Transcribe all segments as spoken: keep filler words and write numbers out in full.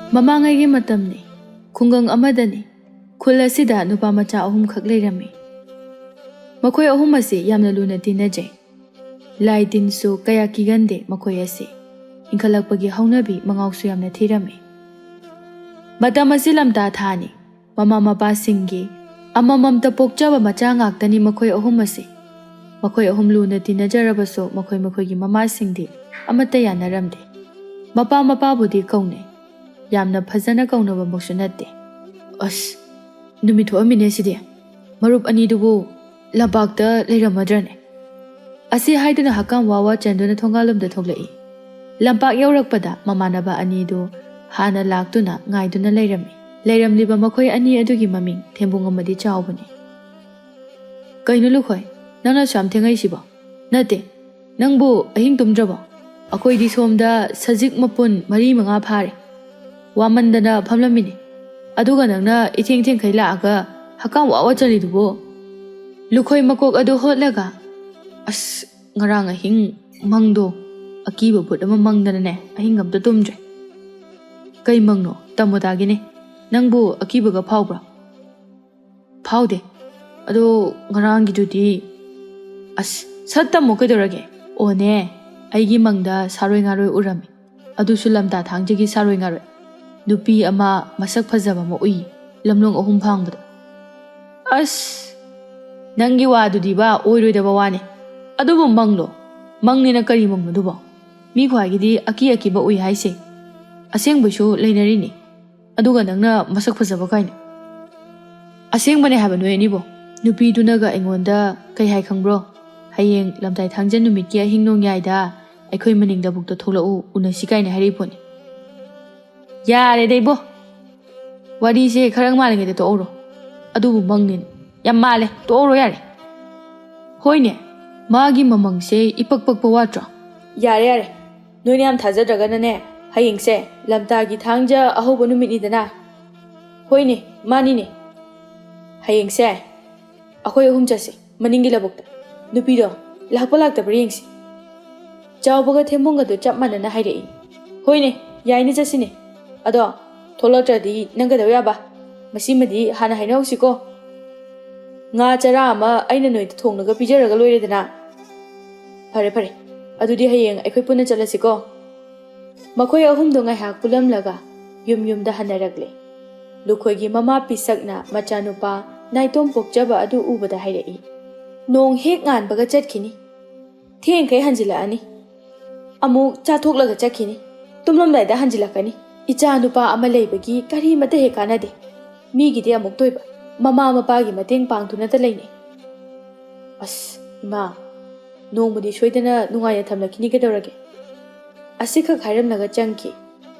ꯃꯃꯥꯡꯉꯩꯒꯤ ꯃꯇꯝꯅꯤ꯫ ꯈꯨꯡꯒꯪ ꯑꯃꯗꯅꯤ꯫ ꯈꯨꯜ ꯑꯁꯤꯗ ꯅꯨꯄꯥ ꯃꯆꯥ ꯑꯍꯨꯝꯈꯛ ꯂꯩꯔꯝꯃꯤ꯫ ꯃꯈꯣꯏ ꯑꯍꯨꯝ ꯑꯁꯤ ꯌꯥꯝꯅ ꯂꯨꯅ ꯇꯤꯟꯅꯖꯩ꯫ ꯂꯥꯏ ꯇꯤꯟꯁꯨ ꯀꯌꯥ ꯀꯤꯒꯟꯗꯦ ꯃꯈꯣꯏ ꯑꯁꯤ꯫ ꯏꯟꯈꯠꯂꯛꯄꯒꯤ ꯍꯧꯅꯕꯤ ꯃꯉꯥꯎꯁꯨ ꯌꯥꯝꯅ ꯊꯤꯔꯝꯃꯤ꯫ ꯃꯇꯝ ꯑꯁꯤ ꯂꯝꯇꯥ ꯊꯥꯅꯤ꯫ ꯃꯃꯥ ꯃꯄꯥꯁꯤꯡꯒꯤ ꯑꯃꯃꯝꯇ ꯄꯣꯛꯆꯕ ꯃꯆꯥ ꯉꯥꯛꯇꯅꯤ ꯃꯈꯣꯏ ꯑꯍꯨꯝ ꯑꯁꯤ꯫ ꯃꯈꯣꯏ ꯑꯍꯨꯝ ꯂꯨꯅ ꯇꯤꯟꯅꯖꯔꯕꯁꯨ ꯃꯈꯣꯏ ꯃꯈꯣꯏꯒꯤ ꯃꯃꯥꯁꯤꯡꯗꯤ ꯑꯃꯠꯇ ꯌꯥꯅꯔꯝꯗꯦ꯫ ꯃꯄꯥ ꯃꯄꯥꯕꯨꯗꯤ ꯀꯧꯅꯩ꯫ ꯌꯥꯝꯅ ꯐꯖꯅ ꯀꯧꯅꯕꯃꯛꯁꯨ ꯅꯠꯇꯦ꯫ ꯑꯁ, ꯅꯨꯃꯤꯠ ꯊꯣꯛꯑꯝꯃꯤꯅꯦ ꯁꯤꯗꯤ꯫ ꯃꯔꯨꯞ ꯑꯅꯤꯗꯨꯕꯨ ꯂꯝꯄꯥꯛꯇ ꯂꯩꯔꯝꯃꯗ꯭ꯔꯅꯦ? ꯑꯁꯤ ꯍꯥꯏꯗꯨꯅ ꯍꯛꯀꯥꯝ ꯋꯥ ꯋꯥ ꯆꯟꯗꯨꯅ ꯊꯣꯡꯒꯥꯜꯂꯣꯝꯗ ꯊꯣꯛꯂꯛꯏ꯫ ꯂꯝꯄꯥꯛ ꯌꯧꯔꯛꯄꯗ ꯃꯃꯥꯟꯅꯕ ꯑꯅꯤꯗꯨ ꯍꯥꯟꯅ ꯂꯥꯛꯇꯨꯅ ꯉꯥꯏꯗꯨꯅ ꯂꯩꯔꯝꯃꯤ꯫ ꯂꯩꯔꯝꯂꯤꯕ ꯃꯈꯣꯏ ꯑꯅꯤ ꯑꯗꯨꯒꯤ ꯃꯃꯤꯡ ꯊꯦꯝꯕꯨꯡ ꯑꯃꯗꯤ ꯆꯥꯎꯕꯅꯤ꯫ "ꯀꯩꯅꯣ ꯂꯨꯈꯣꯏ, ꯅꯪꯅ ꯑꯁꯨꯛ ꯌꯥꯝ ꯊꯦꯡꯉꯛꯏꯁꯤꯕꯣ?" "ꯅꯠꯇꯦ, ꯅꯪꯕꯨ ꯑꯍꯤꯡ ꯇꯨꯝꯗ꯭ꯔꯕꯣ?" "ꯑꯩꯈꯣꯏꯗꯤ ꯁꯣꯝꯗ ꯁꯖꯤꯛ ꯃꯄꯨꯟ ꯃꯔꯤ ꯃꯉꯥ ꯐꯥꯔꯦ꯫ ꯋꯥꯃꯟꯗꯅ ꯐꯝꯂꯝꯃꯤꯅꯤ꯫ ꯑꯗꯨꯒ ꯅꯪꯅ ꯏꯊꯦꯡ ꯊꯦꯡꯈꯩ ꯂꯥꯛꯑꯒ ꯍꯛꯀꯥꯝ ꯋꯥ ꯋꯥ ꯆꯜꯂꯤꯗꯨꯕꯨ?" ꯂꯨꯈꯣꯏ ꯃꯀꯣꯛ ꯑꯗꯨ ꯍꯣꯠꯂꯒ, "ꯑꯁ, ꯉꯔꯥꯡ ꯑꯍꯤꯡ ꯃꯪꯗꯣ ꯑꯀꯤꯕ ꯚꯨꯠ ꯑꯃ ꯃꯪꯗꯅꯅꯦ, ꯑꯍꯤꯡ ꯑꯝꯇ ꯇꯨꯝꯗ꯭ꯔꯦ꯫" "ꯀꯩ ꯃꯪꯅꯣ? ꯇꯝꯃꯣ ꯇꯥꯒꯦꯅꯦ꯫ ꯅꯪꯕꯨ ꯑꯀꯤꯕꯒ ꯐꯥꯎꯕ꯭ꯔꯣ?" "ꯐꯥꯎꯗꯦ꯫ ꯑꯗꯣ ꯉꯔꯥꯡꯒꯤꯗꯨꯗꯤ?" "ꯑꯁ, ꯁꯠ ꯇꯝꯃꯣ ꯀꯩꯗꯧꯔꯒꯦ?" "ꯑꯣꯅꯦ, ꯑꯩꯒꯤ ꯃꯪꯗ ꯁꯥꯔꯣꯏ ꯉꯥꯔꯣꯏ ꯎꯔꯝꯃꯤ꯫ ꯑꯗꯨꯁꯨ ꯂꯝꯇꯥ ꯊꯥꯡꯖꯒꯤ ꯁꯥꯔꯣꯏ ꯉꯥꯔꯣꯏ꯫ ꯅꯨꯄꯤ ꯑꯃ ꯃꯁꯛ ꯐꯖꯕ ꯑꯃ ꯎꯏ, ꯂꯝꯂꯣꯡ ꯑꯍꯨꯝ ꯐꯥꯡꯕꯗ꯫" "ꯑꯁ, ꯅꯪꯒꯤ ꯋꯥꯗꯨꯗꯤꯕ ꯑꯣꯏꯔꯣꯏꯗꯕ ꯋꯥꯅꯤ꯫ ꯑꯗꯨꯕꯨ ꯃꯪꯂꯣ? ꯃꯪꯅꯤꯅ ꯀꯔꯤ ꯃꯪꯅꯣ ꯑꯗꯨꯕꯣ? ꯃꯤ ꯈ꯭ꯋꯥꯏꯒꯤꯗꯤ ꯑꯀꯤ ꯑꯀꯤꯕ ꯎꯏ ꯍꯥꯏꯁꯦ꯫ ꯑꯁꯦꯡꯕꯩꯁꯨ ꯂꯩꯅꯔꯤꯅꯤ꯫ ꯑꯗꯨꯒ ꯅꯪꯅ ꯃꯁꯛ ꯐꯖꯕ ꯀꯥꯏꯅ꯫" "ꯑꯁꯦꯡꯕꯅꯦ ꯍꯥꯏꯕ ꯅꯣꯏ ꯑꯅꯤꯕꯣ꯫ ꯅꯨꯄꯤꯗꯨꯅꯒ ꯑꯩꯉꯣꯟꯗ ꯀꯩ ꯍꯥꯏ ꯈꯪꯕ꯭ꯔꯣ? 'ꯍꯌꯦꯡ ꯂꯝꯇꯥꯏ ꯊꯥꯡꯖ ꯅꯨꯃꯤꯠꯀꯤ ꯑꯍꯤꯡ ꯅꯣꯡꯌꯥꯏꯗ ꯑꯩꯈꯣꯏ ꯃꯅꯤꯡ ꯂꯧꯕꯨꯛꯇ ꯊꯣꯛꯂꯛꯎ, ꯎꯅꯁꯤ' ꯀꯥꯏꯅ ꯍꯥꯏꯔꯛꯏ ꯄꯣꯠꯅꯤ꯫" "ꯌꯥꯔꯦꯗ ꯏꯕꯣ, ꯋꯥꯔꯤꯁꯦ ꯈꯔ ꯃꯥꯜꯂꯤꯉꯩꯗ ꯇꯣꯛꯍꯧꯔꯣ꯫ ꯑꯗꯨꯕꯨ ꯃꯪꯅꯤꯅ ꯌꯥꯝ ꯃꯥꯜꯂꯦ, ꯇꯣꯛꯍꯧꯔꯣ ꯌꯥꯔꯦ꯫" "ꯍꯣꯏꯅꯦ, ꯃꯥꯒꯤ ꯃꯃꯪꯁꯦ ꯏꯄꯛ ꯄꯛꯄ ꯋꯥꯠꯇ꯭ꯔꯣ?" "ꯌꯥꯔꯦ, ꯌꯥꯔꯦ, ꯅꯣꯏꯅ ꯌꯥꯝ ꯊꯥꯖꯗ꯭ꯔꯒꯅꯅꯦ, ꯍꯌꯦꯡꯁꯦ ꯂꯝꯇꯥꯒꯤ ꯊꯥꯡꯖ ꯑꯍꯧꯕ ꯅꯨꯃꯤꯠꯅꯤꯗꯅ꯫" "ꯍꯣꯏꯅꯦ, ꯃꯥꯅꯤꯅꯦ꯫ ꯍꯌꯦꯡꯁꯦ ꯑꯩꯈꯣꯏ ꯑꯍꯨꯝ ꯆꯠꯁꯤ ꯃꯅꯤꯡꯒꯤ ꯂꯧꯕꯨꯛꯇ꯫ ꯅꯨꯄꯤꯗꯣ ꯂꯥꯛꯄ ꯂꯥꯛꯇꯕ꯭ꯔꯥ ꯌꯦꯡꯁꯤ꯫" ꯆꯥꯎꯕꯒ ꯊꯦꯝꯕꯨꯡꯒꯗꯨ ꯆꯞ ꯃꯥꯟꯅꯅ ꯍꯥꯏꯔꯛꯏ꯫ "ꯍꯣꯏꯅꯦ, ꯌꯥꯏꯅꯦ, ꯆꯠꯁꯤꯅꯦ꯫ ꯑꯗꯣ ꯊꯣꯛꯂꯛꯇ꯭ꯔꯗꯤ ꯅꯪ ꯀꯩꯗꯧ ꯌꯥꯕ? ꯃꯁꯤꯃꯗꯤ ꯍꯥꯟꯅ ꯍꯥꯏꯅꯍꯧꯁꯤꯀꯣ꯫ ꯉꯥ ꯆꯔꯥ ꯑꯃ ꯑꯩꯅ ꯅꯣꯏꯗ ꯊꯣꯡꯂꯒ ꯄꯤꯖꯔꯒ ꯂꯣꯏꯔꯦꯗꯅ꯫ ꯐꯔꯦ ꯐꯔꯦ, ꯑꯗꯨꯗꯤ ꯍꯌꯦꯡ ꯑꯩꯈꯣꯏ ꯄꯨꯟꯅ ꯆꯠꯂꯁꯤꯀꯣ꯫ ꯃꯈꯣꯏ ꯑꯍꯨꯝꯗꯣ ꯉꯥꯏꯍꯥꯛ ꯄꯨꯜꯂꯝꯂꯒ ꯌꯨꯝ ꯌꯨꯝꯗ ꯍꯟꯅꯔꯛꯂꯦ꯫ ꯂꯨꯈꯣꯏꯒꯤ ꯃꯃꯥ ꯄꯤꯁꯛꯅ ꯃꯆꯥꯅꯨꯄꯥ ꯅꯥꯏꯇꯣꯝ ꯄꯣꯛꯆꯕ ꯑꯗꯨ ꯎꯕꯗ ꯍꯥꯏꯔꯛꯏ, "ꯅꯣꯡ ꯍꯦꯛ ꯉꯥꯟꯕꯒ ꯆꯠꯈꯤꯅꯤ꯫ ꯊꯦꯡꯈꯩ ꯍꯟꯖꯤꯜꯂꯛꯑꯅꯤ꯫ ꯑꯃꯨꯛ ꯆꯥꯊꯣꯛꯂꯒ ꯆꯠꯈꯤꯅꯤ꯫ ꯇꯨꯝꯂꯝꯗꯥꯏꯗ ꯍꯟꯖꯤꯜꯂꯛꯀꯅꯤ꯫ ꯏꯆꯥ ꯅꯨꯄꯥ ꯑꯃ ꯂꯩꯕꯒꯤ ꯀꯔꯤꯃꯇ ꯍꯦꯛ ꯀꯥꯟꯅꯗꯦ꯫ ꯃꯤꯒꯤꯗꯤ ꯑꯃꯨꯛꯇ ꯑꯣꯏꯕ, ꯃꯃꯥ ꯃꯄꯥꯒꯤ ꯃꯇꯦꯡ ꯄꯥꯡꯗꯨꯅꯇ ꯂꯩꯅꯩ꯫ ꯑꯁ, ꯏꯃꯥ, ꯅꯣꯡꯃꯗꯤ ꯁꯣꯏꯗꯅ ꯅꯨꯡꯉꯥꯏꯅ ꯊꯝꯂꯛꯈꯤꯅꯤ ꯀꯩꯗꯧꯔꯒꯦ?" ꯑꯁꯤꯈꯛ ꯍꯥꯏꯔꯝꯂꯒ ꯆꯪꯈꯤ꯫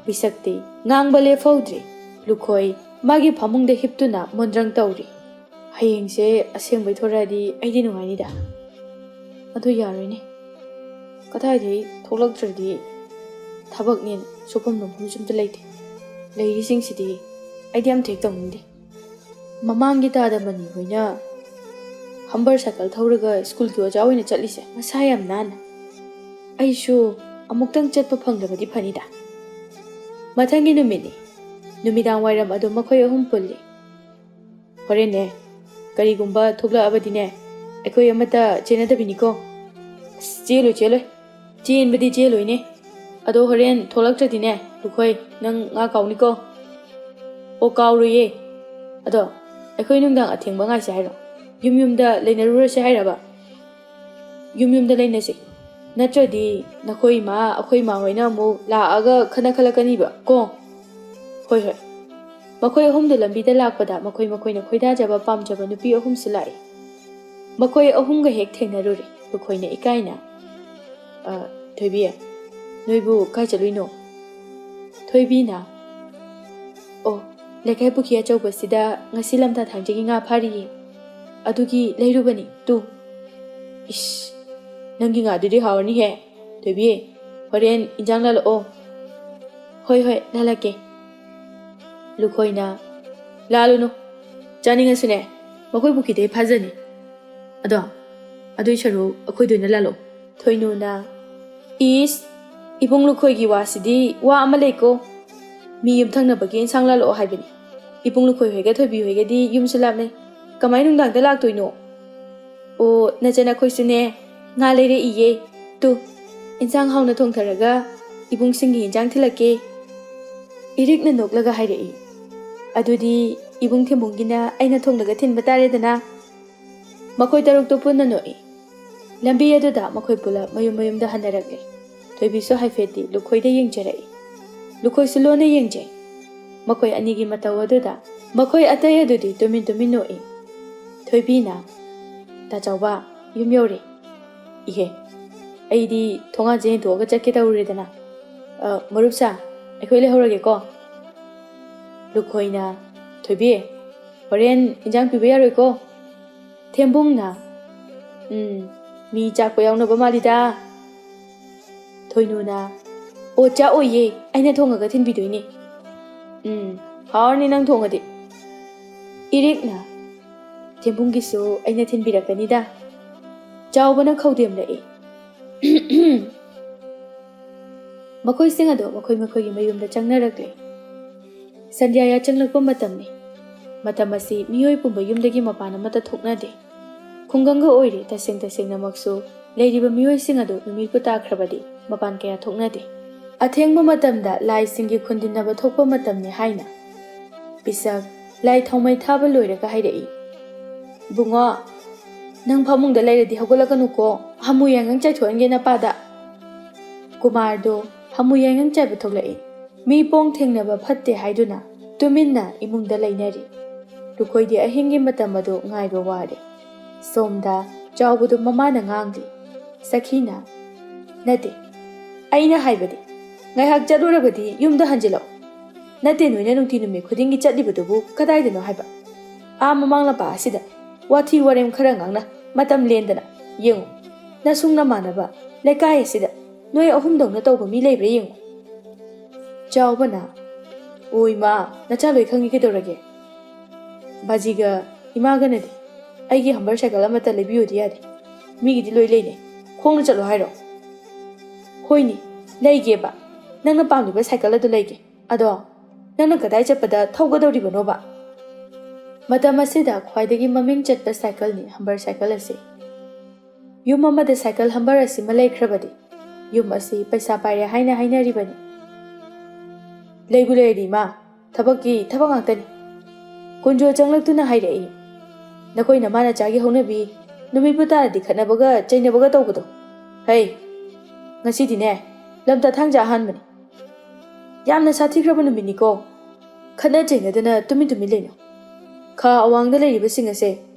ꯄꯤꯁꯛꯇꯤ ꯉꯥꯡꯕ ꯂꯦꯞꯍꯧꯗ꯭ꯔꯤ꯫ ꯂꯨꯈꯣꯏ ꯃꯥꯒꯤ ꯐꯃꯨꯡꯗ ꯍꯤꯞꯇꯨꯅ ꯃꯣꯟꯗ꯭ꯔꯪ ꯇꯧꯔꯤ꯫ ꯍꯌꯦꯡꯁꯦ ꯑꯁꯦꯡꯕꯩ ꯊꯣꯔꯛꯑꯗꯤ ꯑꯩꯗꯤ ꯅꯨꯡꯉꯥꯏꯅꯤꯗ꯫ ꯑꯗꯨ ꯌꯥꯔꯣꯏꯅꯦ꯫ ꯀꯗꯥꯏꯗꯒꯤ ꯊꯣꯛꯂꯛꯇ꯭ꯔꯗꯤ ꯊꯕꯛꯅꯦꯅ ꯁꯨꯐꯝ ꯅꯣꯝꯐꯝꯁꯨ ꯑꯝꯇ ꯂꯩꯇꯦ꯫ ꯂꯩꯔꯤꯁꯤꯡꯁꯤꯗꯤ ꯑꯩꯗꯤ ꯑꯝꯇ ꯍꯦꯛ ꯇꯧꯅꯤꯡꯗꯦ꯫ ꯃꯃꯥꯡꯒꯤ ꯇꯥꯗ ꯃꯅꯤ ꯍꯣꯏꯅ ꯍꯝꯕꯔ ꯁꯥꯏꯀꯜ ꯊꯧꯔꯒ ꯁ꯭ꯀꯨꯜꯒꯤ ꯑꯣꯖꯥ ꯑꯣꯏꯅ ꯆꯠꯂꯤꯁꯦ ꯃꯁꯥ ꯌꯥꯝ ꯅꯥꯟꯅ꯫ ꯑꯩꯁꯨ ꯑꯃꯨꯛꯇꯪ ꯆꯠꯄ ꯐꯪꯂꯕꯗꯤ ꯐꯅꯤꯗ꯫ ꯃꯊꯪꯒꯤ ꯅꯨꯃꯤꯠꯅꯤ꯫ ꯅꯨꯃꯤꯗꯥꯡ ꯋꯥꯏꯔꯝ ꯑꯗꯨ ꯃꯈꯣꯏ ꯑꯍꯨꯝ ꯄꯨꯜꯂꯤ꯫ "ꯍꯣꯔꯦꯟꯅꯦ, ꯀꯔꯤꯒꯨꯝꯕ ꯊꯣꯛꯂꯛꯑꯕꯗꯤꯅꯦ, ꯑꯩꯈꯣꯏ ꯑꯃꯠꯇ ꯆꯦꯟꯅꯗꯕꯤꯅꯤꯀꯣ?" "ꯑꯁ, ꯆꯦꯜꯂꯣꯏ, ꯆꯦꯜꯂꯣꯏ꯫ ꯆꯦꯟꯕꯗꯤ ꯆꯦꯜꯂꯣꯏꯅꯦ꯫ ꯑꯗꯣ ꯍꯣꯔꯦꯟ ꯊꯣꯛꯂꯛꯇ꯭ꯔꯗꯤꯅꯦ, ꯂꯨꯈꯣꯏ, ꯅꯪ ꯉꯥ ꯀꯥꯎꯅꯤꯀꯣ?" "ꯑꯣ, ꯀꯥꯎꯔꯣꯏꯌꯦ꯫ ꯑꯗꯣ ꯑꯩꯈꯣꯏ ꯅꯨꯡꯗꯥꯡ ꯑꯊꯦꯡꯕ ꯉꯥꯏꯁꯦ ꯍꯥꯏꯔꯣ? ꯌꯨꯝ ꯌꯨꯝꯗ ꯂꯩꯅꯔꯨꯔꯁꯦ ꯍꯥꯏꯔꯕ?" "ꯌꯨꯝ ꯌꯨꯝꯗ ꯂꯩꯅꯁꯦ꯫ ꯅꯠꯇ꯭ꯔꯗꯤ ꯅꯈꯣꯏ ꯏꯃꯥ, ꯑꯩꯈꯣꯏ ꯏꯃꯥ ꯍꯣꯏꯅ ꯑꯃꯨꯛ ꯂꯥꯛꯑꯒ ꯈꯠꯅ ꯈꯠꯂꯛꯀꯅꯤꯕ ꯀꯣ?" "ꯍꯣꯏ, ꯍꯣꯏ꯫" ꯃꯈꯣꯏ ꯑꯍꯨꯝꯗꯣ ꯂꯝꯕꯤꯗ ꯂꯥꯛꯄꯗ ꯃꯈꯣꯏ ꯃꯈꯣꯏꯅ ꯈꯣꯏꯗꯥꯖꯕ ꯄꯥꯝꯖꯕ ꯅꯨꯄꯤ ꯑꯍꯨꯝꯁꯨ ꯂꯥꯛꯏ꯫ ꯃꯈꯣꯏ ꯑꯍꯨꯝꯒ ꯍꯦꯛ ꯊꯦꯡꯅꯔꯨꯔꯦ꯫ ꯂꯨꯈꯣꯏꯅ ꯏꯀꯥꯏꯅ, "ꯑ, ꯊꯣꯏꯕꯤ, ꯅꯣꯏꯕꯨ ꯀꯥꯏ ꯆꯠꯂꯨꯏꯅꯣ?" ꯊꯣꯏꯕꯤꯅ, "ꯑꯣ, ꯂꯩꯀꯥꯏ ꯄꯨꯈ꯭ꯔꯤ ꯑꯆꯧꯕꯁꯤꯗ ꯉꯁꯤ ꯂꯝꯇꯥ ꯊꯥꯡꯖꯒꯤ ꯉꯥ ꯐꯥꯔꯤꯌꯦ꯫ ꯑꯗꯨꯒꯤ ꯂꯩꯔꯨꯕꯅꯤ, ꯇꯨ꯫" "ꯏꯁ, ꯅꯪꯒꯤ ꯉꯥꯗꯨꯗꯤ ꯍꯥꯎꯔꯅꯤꯍꯦ꯫ ꯊꯣꯏꯕꯤ, ꯍꯣꯔꯦꯟ ꯏꯟꯖꯥꯡ ꯂꯥꯜꯂꯛꯑꯣ꯫" "ꯍꯣꯏ, ꯍꯣꯏ, ꯂꯥꯜꯂꯛꯀꯦ꯫" ꯂꯨꯈꯣꯏꯅ, "ꯂꯥꯜꯂꯨꯅꯨ, ꯆꯥꯅꯤꯡꯉꯁꯨꯅꯦ, ꯃꯈꯣꯏ ꯄꯨꯈ꯭ꯔꯤꯗꯩ ꯐꯥꯖꯅꯤ꯫ ꯑꯗꯣ, ꯑꯗꯨꯏ ꯁꯔꯨꯛ ꯑꯩꯈꯣꯏꯗ ꯑꯣꯏꯅ ꯂꯥꯜꯂꯛꯑꯣ꯫" ꯊꯣꯏꯅꯨꯅ, "ꯏꯁ, ꯏꯕꯨꯡ ꯂꯨꯈꯣꯏꯒꯤ ꯋꯥꯁꯤꯗꯤ ꯋꯥ ꯑꯃ ꯂꯩꯀꯣ꯫ ꯃꯤ ꯌꯨꯝꯊꯪꯅꯕꯒꯤ ꯏꯟꯁꯥꯡ ꯂꯥꯜꯂꯛꯑꯣ ꯍꯥꯏꯕꯅꯤ꯫ ꯏꯕꯨꯡ ꯂꯨꯈꯣꯏ ꯍꯣꯏꯒ ꯊꯣꯏꯕꯤ ꯍꯣꯏꯒꯗꯤ ꯌꯨꯝꯁꯨ ꯂꯥꯞꯅꯩ꯫ ꯀꯃꯥꯏ ꯅꯨꯡꯗꯥꯡꯗ ꯂꯥꯛꯇꯣꯏꯅꯣ? ꯑꯣ, ꯅꯆꯟ ꯑꯩꯈꯣꯏꯁꯨꯅꯦ, ꯉꯥ ꯂꯩꯔꯛꯏꯌꯦ꯫ ꯇꯨ, ꯏꯟꯁꯥꯡ ꯍꯥꯎꯅ ꯊꯣꯡꯊꯔꯒ ꯏꯕꯨꯡꯁꯤꯡꯒꯤ ꯏꯟꯁꯥꯡ ꯊꯤꯜꯂꯛꯀꯦ꯫ ꯏꯔꯤꯛꯅ ꯅꯣꯛꯂꯒ ꯍꯥꯏꯔꯛꯏ꯫ ꯑꯗꯨꯗꯤ ꯏꯕꯨꯡ ꯊꯦꯝꯕꯨꯡꯒꯤꯅ ꯑꯩꯅ ꯊꯣꯡꯂꯒ ꯊꯤꯟꯕ ꯇꯥꯔꯦꯗꯅ꯫ ꯃꯈꯣꯏ ꯇꯔꯨꯛꯇꯨ ꯄꯨꯟꯅ ꯅꯣꯛꯏ꯫ ꯂꯝꯕꯤ ꯑꯗꯨꯗ ꯃꯈꯣꯏ ꯄꯨꯂꯞ ꯃꯌꯨꯝ ꯃꯌꯨꯝꯗ ꯍꯟꯅꯔꯛꯂꯦ꯫ ꯊꯣꯏꯕꯤꯁꯨ ꯍꯥꯏꯐꯦꯠꯇꯤ ꯂꯨꯈꯣꯏꯗ ꯌꯦꯡꯖꯔꯛꯏ꯫ ꯂꯨꯈꯣꯏꯁꯨ ꯂꯣꯟꯅ ꯌꯦꯡꯖꯩ꯫ ꯃꯈꯣꯏ ꯑꯅꯤꯒꯤ ꯃꯇꯧ ꯑꯗꯨꯗ ꯃꯈꯣꯏ ꯑꯇꯩ ꯑꯗꯨꯗꯤ ꯇꯨꯃꯤꯟ ꯇꯨꯃꯤꯟ ꯅꯣꯛꯏ꯫ ꯊꯣꯏꯕꯤꯅ, "ꯇꯥ ꯆꯥꯎꯕ, ꯌꯨꯝ ꯌꯧꯔꯦ꯫" "ꯏꯍꯦ, ꯑꯩꯗꯤ ꯊꯣꯡꯒꯥꯟꯁꯦ ꯍꯦꯟꯇꯣꯛꯑꯒ ꯆꯠꯀꯦ ꯇꯧꯔꯨꯔꯦꯗꯅ꯫ ꯑ, ꯃꯔꯨꯞꯁꯥ, ꯑꯩꯈꯣꯏ ꯂꯩꯍꯧꯔꯒꯦꯀꯣ꯫" ꯂꯨꯈꯣꯏꯅ, "ꯊꯣꯏꯕꯤ, ꯍꯣꯔꯦꯟ ꯏꯟꯖꯥꯡ ꯄꯤꯕ ꯌꯥꯔꯣꯏꯀꯣ꯫" ꯊꯦꯝꯕꯨꯡꯅ, "ꯎꯝ, ꯃꯤ ꯆꯥꯛꯄ ꯌꯥꯎꯅꯕ ꯃꯥꯜꯂꯤꯗ꯫" ꯊꯣꯏꯅꯨꯅ, "ꯑꯣ, ꯆꯥꯛꯑꯣꯏꯌꯦ, ꯑꯩꯅ ꯊꯣꯡꯉꯒ ꯊꯤꯟꯕꯤꯗꯣꯏꯅꯦ꯫" "ꯎꯝ, ꯍꯥꯎꯔꯅꯤ ꯅꯪ ꯊꯣꯡꯉꯗꯤ꯫" ꯏꯔꯤꯛꯅ, "ꯊꯦꯝꯕꯨꯡꯒꯤꯁꯨ ꯑꯩꯅ ꯊꯤꯟꯕꯤꯔꯛꯀꯅꯤꯗ꯫" ꯆꯥꯎꯕꯅ ꯈꯧꯗꯦꯝꯂꯛꯏ꯫ ꯃꯈꯣꯏꯁꯤꯡ ꯑꯗꯨ ꯃꯈꯣꯏ ꯃꯈꯣꯏꯒꯤ ꯃꯌꯨꯝꯗ ꯆꯪꯅꯔꯛꯂꯦ꯫ ꯁꯟꯙ꯭ꯌꯥ ꯌꯥꯆꯪꯂꯛꯄ ꯃꯇꯝꯅꯤ꯫ ꯃꯇꯝ ꯑꯁꯤ ꯃꯤꯑꯣꯏ ꯄꯨꯝꯕ ꯌꯨꯝꯗꯒꯤ ꯃꯄꯥꯟ ꯑꯃꯠꯇ ꯊꯣꯛꯅꯗꯦ꯫ ꯈꯨꯡꯒꯪꯒ ꯑꯣꯏꯔꯦ, ꯇꯁꯦꯡ ꯇꯁꯦꯡꯅꯃꯛꯁꯨ ꯂꯩꯔꯤꯕ ꯃꯤꯑꯣꯏꯁꯤꯡ ꯑꯗꯨ ꯅꯨꯃꯤꯠꯄꯨ ꯇꯥꯈ꯭ꯔꯕꯗꯤ ꯃꯄꯥꯟ ꯀꯌꯥ ꯊꯣꯛꯅꯗꯦ꯫ ꯑꯊꯦꯡꯕ ꯃꯇꯝꯗ ꯂꯥꯏꯁꯤꯡꯒꯤ ꯈꯨꯟꯗꯤꯟꯅꯕ ꯊꯣꯛꯄ ꯃꯇꯝꯅꯤ ꯍꯥꯏꯅ ꯄꯤꯁꯛ ꯂꯥꯏ ꯊꯥꯎꯃꯩ ꯊꯥꯕ ꯂꯣꯏꯔꯒ ꯍꯥꯏꯔꯛꯏ, "ꯏꯕꯨꯡꯉꯣ, ꯅꯪ ꯐꯃꯨꯡꯗ ꯂꯩꯔꯗꯤ ꯍꯧꯒꯠꯂꯛꯀꯅꯨꯀꯣ, ꯍꯥꯃꯨ ꯌꯥꯏꯉꯪ ꯆꯥꯏꯊꯣꯛꯍꯟꯒꯦ ꯅꯄꯥꯗ꯫" ꯀꯨꯃꯥꯔꯗꯣ ꯍꯥꯃꯨ ꯌꯥꯏꯉꯪ ꯆꯥꯏꯕ ꯊꯣꯛꯂꯛꯏ꯫ ꯃꯤ ꯄꯣꯡ ꯊꯦꯡꯅꯕ ꯐꯠꯇꯦ ꯍꯥꯏꯗꯨꯅ ꯇꯨꯃꯤꯟꯅ ꯏꯃꯨꯡꯗ ꯂꯩꯅꯔꯤ꯫ ꯂꯨꯈꯣꯏꯗꯤ ꯑꯍꯤꯡꯒꯤ ꯃꯇꯝ ꯑꯗꯨ ꯉꯥꯏꯕ ꯋꯥꯔꯦ꯫ ꯁꯣꯝꯗ ꯆꯥꯎꯕꯗꯨ ꯃꯃꯥꯅ ꯉꯥꯡꯂꯤ꯫ ꯁꯈꯤꯅ, "ꯅꯠꯇꯦ, ꯑꯩꯅ ꯍꯥꯏꯕꯗꯤ, ꯉꯥꯏꯍꯥꯛ ꯆꯠꯂꯨꯔꯕꯗꯤ ꯌꯨꯝꯗ ꯍꯟꯖꯤꯜꯂꯛꯎ꯫ ꯅꯠꯇꯦ, ꯅꯣꯏꯅ ꯅꯨꯡꯇꯤ ꯅꯨꯃꯤꯠ ꯈꯨꯗꯤꯡꯒꯤ ꯆꯠꯂꯤꯕꯗꯨꯕꯨ ꯀꯗꯥꯏꯗꯅꯣ ꯍꯥꯏꯕ? ꯑꯥ ꯃꯃꯥꯡ ꯂꯝꯄꯥꯛ ꯑꯁꯤꯗ ꯋꯥꯊꯤ ꯋꯥꯔꯦꯝ ꯈꯔ ꯉꯥꯡꯅ ꯃꯇꯝ ꯂꯦꯟꯗꯅ꯫ ꯌꯦꯡꯉꯨ, ꯅꯁꯨꯡ ꯅꯃꯥꯟꯅꯕ, ꯂꯩꯀꯥꯏ ꯑꯁꯤꯗ ꯅꯣꯏ ꯑꯍꯨꯝꯗꯧꯅ ꯇꯧꯕ ꯃꯤ ꯂꯩꯕ꯭ꯔꯥ ꯌꯦꯡꯉꯨ꯫" ꯆꯥꯎꯕꯅ, "ꯑꯣ ꯏꯃꯥ, ꯅꯆꯥ ꯂꯣꯏ ꯈꯪꯉꯤ ꯀꯩꯗꯧꯔꯒꯦ? ꯕꯥꯖꯤꯒ ꯏꯃꯥꯒꯅꯗꯤ ꯑꯩꯒꯤ ꯍꯝꯕꯔ ꯁꯥꯏꯀꯜ ꯑꯃꯠꯇ ꯂꯩꯕꯤꯌꯨꯗꯤ ꯌꯥꯗꯦ꯫ ꯃꯤꯒꯤꯗꯤ ꯂꯣꯏ ꯂꯩꯅꯩ꯫ ꯈꯣꯡꯅ ꯆꯠꯂꯣ ꯍꯥꯏꯔꯣ?" "ꯍꯣꯏꯅꯦ, ꯂꯩꯒꯦꯕ꯫ ꯅꯪꯅ ꯄꯥꯝꯂꯤꯕ ꯁꯥꯏꯀꯜ ꯑꯗꯨ ꯂꯩꯒꯦ꯫ ꯑꯗꯣ, ꯅꯪꯅ ꯀꯗꯥꯏ ꯆꯠꯄꯗ ꯊꯧꯒꯗꯧꯔꯤꯕꯅꯣꯕ? ꯃꯇꯝ ꯑꯁꯤꯗ ꯈ꯭ꯋꯥꯏꯗꯒꯤ ꯃꯃꯤꯡ ꯆꯠꯄ ꯁꯥꯏꯀꯜꯅꯤ ꯍꯝꯕꯔ ꯁꯥꯏꯀꯜ ꯑꯁꯤ꯫ ꯌꯨꯝ ꯑꯃꯗ ꯁꯥꯏꯀꯜ ꯍꯝꯕꯔ ꯑꯁꯤꯃ ꯂꯩꯈ꯭ꯔꯕꯗꯤ ꯌꯨꯝ ꯑꯁꯤ ꯄꯩꯁꯥ ꯄꯥꯏꯔꯦ ꯍꯥꯏꯅ ꯍꯥꯏꯅꯔꯤꯕꯅꯤ꯫ ꯂꯩꯕꯨ ꯂꯩꯔꯗꯤ ꯏꯃꯥ, ꯊꯕꯛꯀꯤ ꯊꯕꯛ ꯉꯥꯛꯇꯅꯤ꯫ ꯀꯨꯟꯖꯣ ꯆꯪꯂꯛꯇꯨꯅ ꯍꯥꯏꯔꯛꯏ, "ꯅꯈꯣꯏ ꯅꯃꯥ ꯅꯆꯥꯒꯤ ꯍꯧꯅꯕꯤ, ꯅꯨꯃꯤꯠꯄꯨ ꯇꯥꯔꯗꯤ ꯈꯠꯅꯕꯒ ꯆꯩꯅꯕꯒ ꯇꯧꯕꯗꯣ꯫ ꯍꯩ, ꯉꯁꯤꯗꯤꯅꯦ, ꯂꯝꯇꯥ ꯊꯥꯡꯖ ꯑꯍꯥꯟꯕꯅꯤ꯫ ꯌꯥꯝꯅ ꯁꯥꯊꯤꯈ꯭ꯔꯕ ꯅꯨꯃꯤꯠꯅꯤꯀꯣ꯫ ꯈꯠꯅ ꯆꯩꯅꯗꯅ ꯇꯨꯃꯤꯟ ꯇꯨꯃꯤꯟ ꯂꯩꯅꯧ꯫ ꯈꯥ ꯑꯋꯥꯡꯗ ꯂꯩꯔꯤꯕꯁꯤꯡ ꯑꯁꯦ